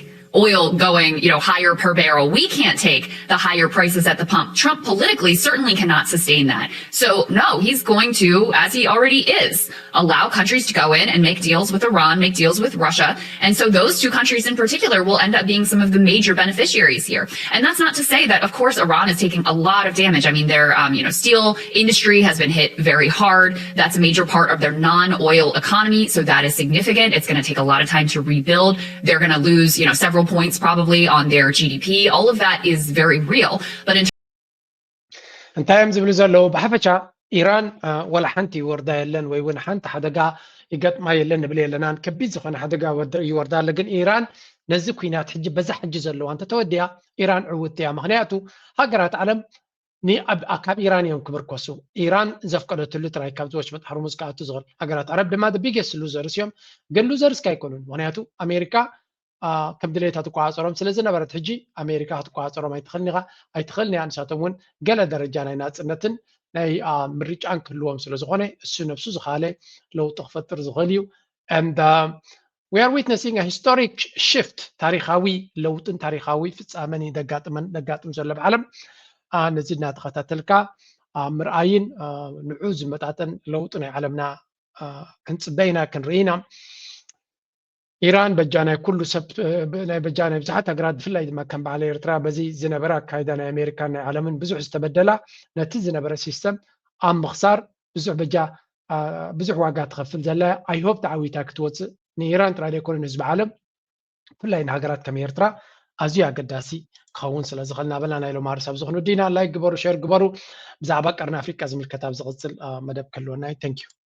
oil going, you know, higher per barrel. We can't take the higher prices at the pump. Trump politically certainly cannot sustain that. So no, he's going to, as he already is, allow countries to go in and make deals with Iran, make deals with Russia. And so those two countries in particular will end up being some of the major beneficiaries here. And that's not to say that, of course, Iran is taking a lot of damage. I mean, their, um, you know, steel industry has been hit very hard. That's a major part of their non-oil economy. So that is significant. It's going to take a lot of time to rebuild. They're going to lose, you know, several points probably on their G D P. All of that is very real. But in እንታይ እዮም ዝብሉ ዘለዉ? ብሓፈሻ ኢራን ወላ ሓንቲ ይወርዳ የለን ወይ እውን ሓንቲ ሓደጋ ይገጥማ የለን ንብል የለናን። ከቢድ ዝኾነ ሓደጋ ይወርዳ ኣሎ። ግን ኢራን ነዚ ኩናት ሕጂ በዛ ሕጂ ዘለዋ እንተተወዲኣ ኢራን ዕውቲ እያ። ምክንያቱ ሃገራት ዓለም ካብ ኢራን እዮም ክብርከሱ። ኢራን ዘፍቀደትሉ ጥራይ ካብዚ ወሽመጥ ሕርሙዝ ክኣቱ ዝኽእል። ሃገራት ዓረብ ድማ the biggest losers እዮም። ግን losers ኣይኮኑን። ምክንያቱ ኣሜሪካ ከም ድሌታ ትቆፃፀሮም ስለ ዝነበረት ሕጂ ኣሜሪካ ክትቆፃፀሮም ኣይትኽእልን ኢኻ ኣይትኽእልን እያ። ንሳቶም እውን ገለ ደረጃ ናይ ናፅነትን ናይ ምርጫን ክህልዎም ስለ ዝኾነ እሱ ነብሱ ዝኻለ ለውጢ ክፈጥር ዝኽእል እዩ። And we are witnessing a historic shift፣ ታሪኻዊ ለውጥን ታሪኻዊ ፍጻመን እዩ ዘጋጥመን ዘጋጥም ዘሎ ኣብ ዓለም። ነዚ እናተኸታተልካ ምርኣይን ንዑ ዝመጣጠን ለውጢ ናይ ዓለምና ክንፅበ ኢና ክንርኢ ኢና። ኢራን በጃ ናይ ኩሉ ሰብ ናይ በጃ ናይ ብዙሓት ሃገራት ብፍላይ ድማ ከም በዓል ኤርትራ በዚ ዝነበረ ኣካይዳ ናይ ኣሜሪካን ናይ ዓለምን ብዙሕ ዝተበደላ ነቲ ዝነበረ ሲስተም ኣብ ምኽሳር ብዙሕ በጃ ብዙሕ ዋጋ ትኸፍል ዘላ። I hope ተዓዊታ ክትወፅእ ንኢራን ጥራይ ዘይኮነ ንህዝቢ ዓለም ብፍላይ ንሃገራት ከም ኤርትራ ኣዝዩ ኣገዳሲ ክኸውን ስለ ዝኽእል እናበልና ናይ ሎማሪ ሳብ ዝኾኑ ዲና ላይክ ግበሩ፣ ሸር ግበሩ። ብዛዕባ ቀርኒ ኣፍሪቃ ዝምልከት ኣብ ዝቕፅል መደብ ክህልወና እዩ። Thank you።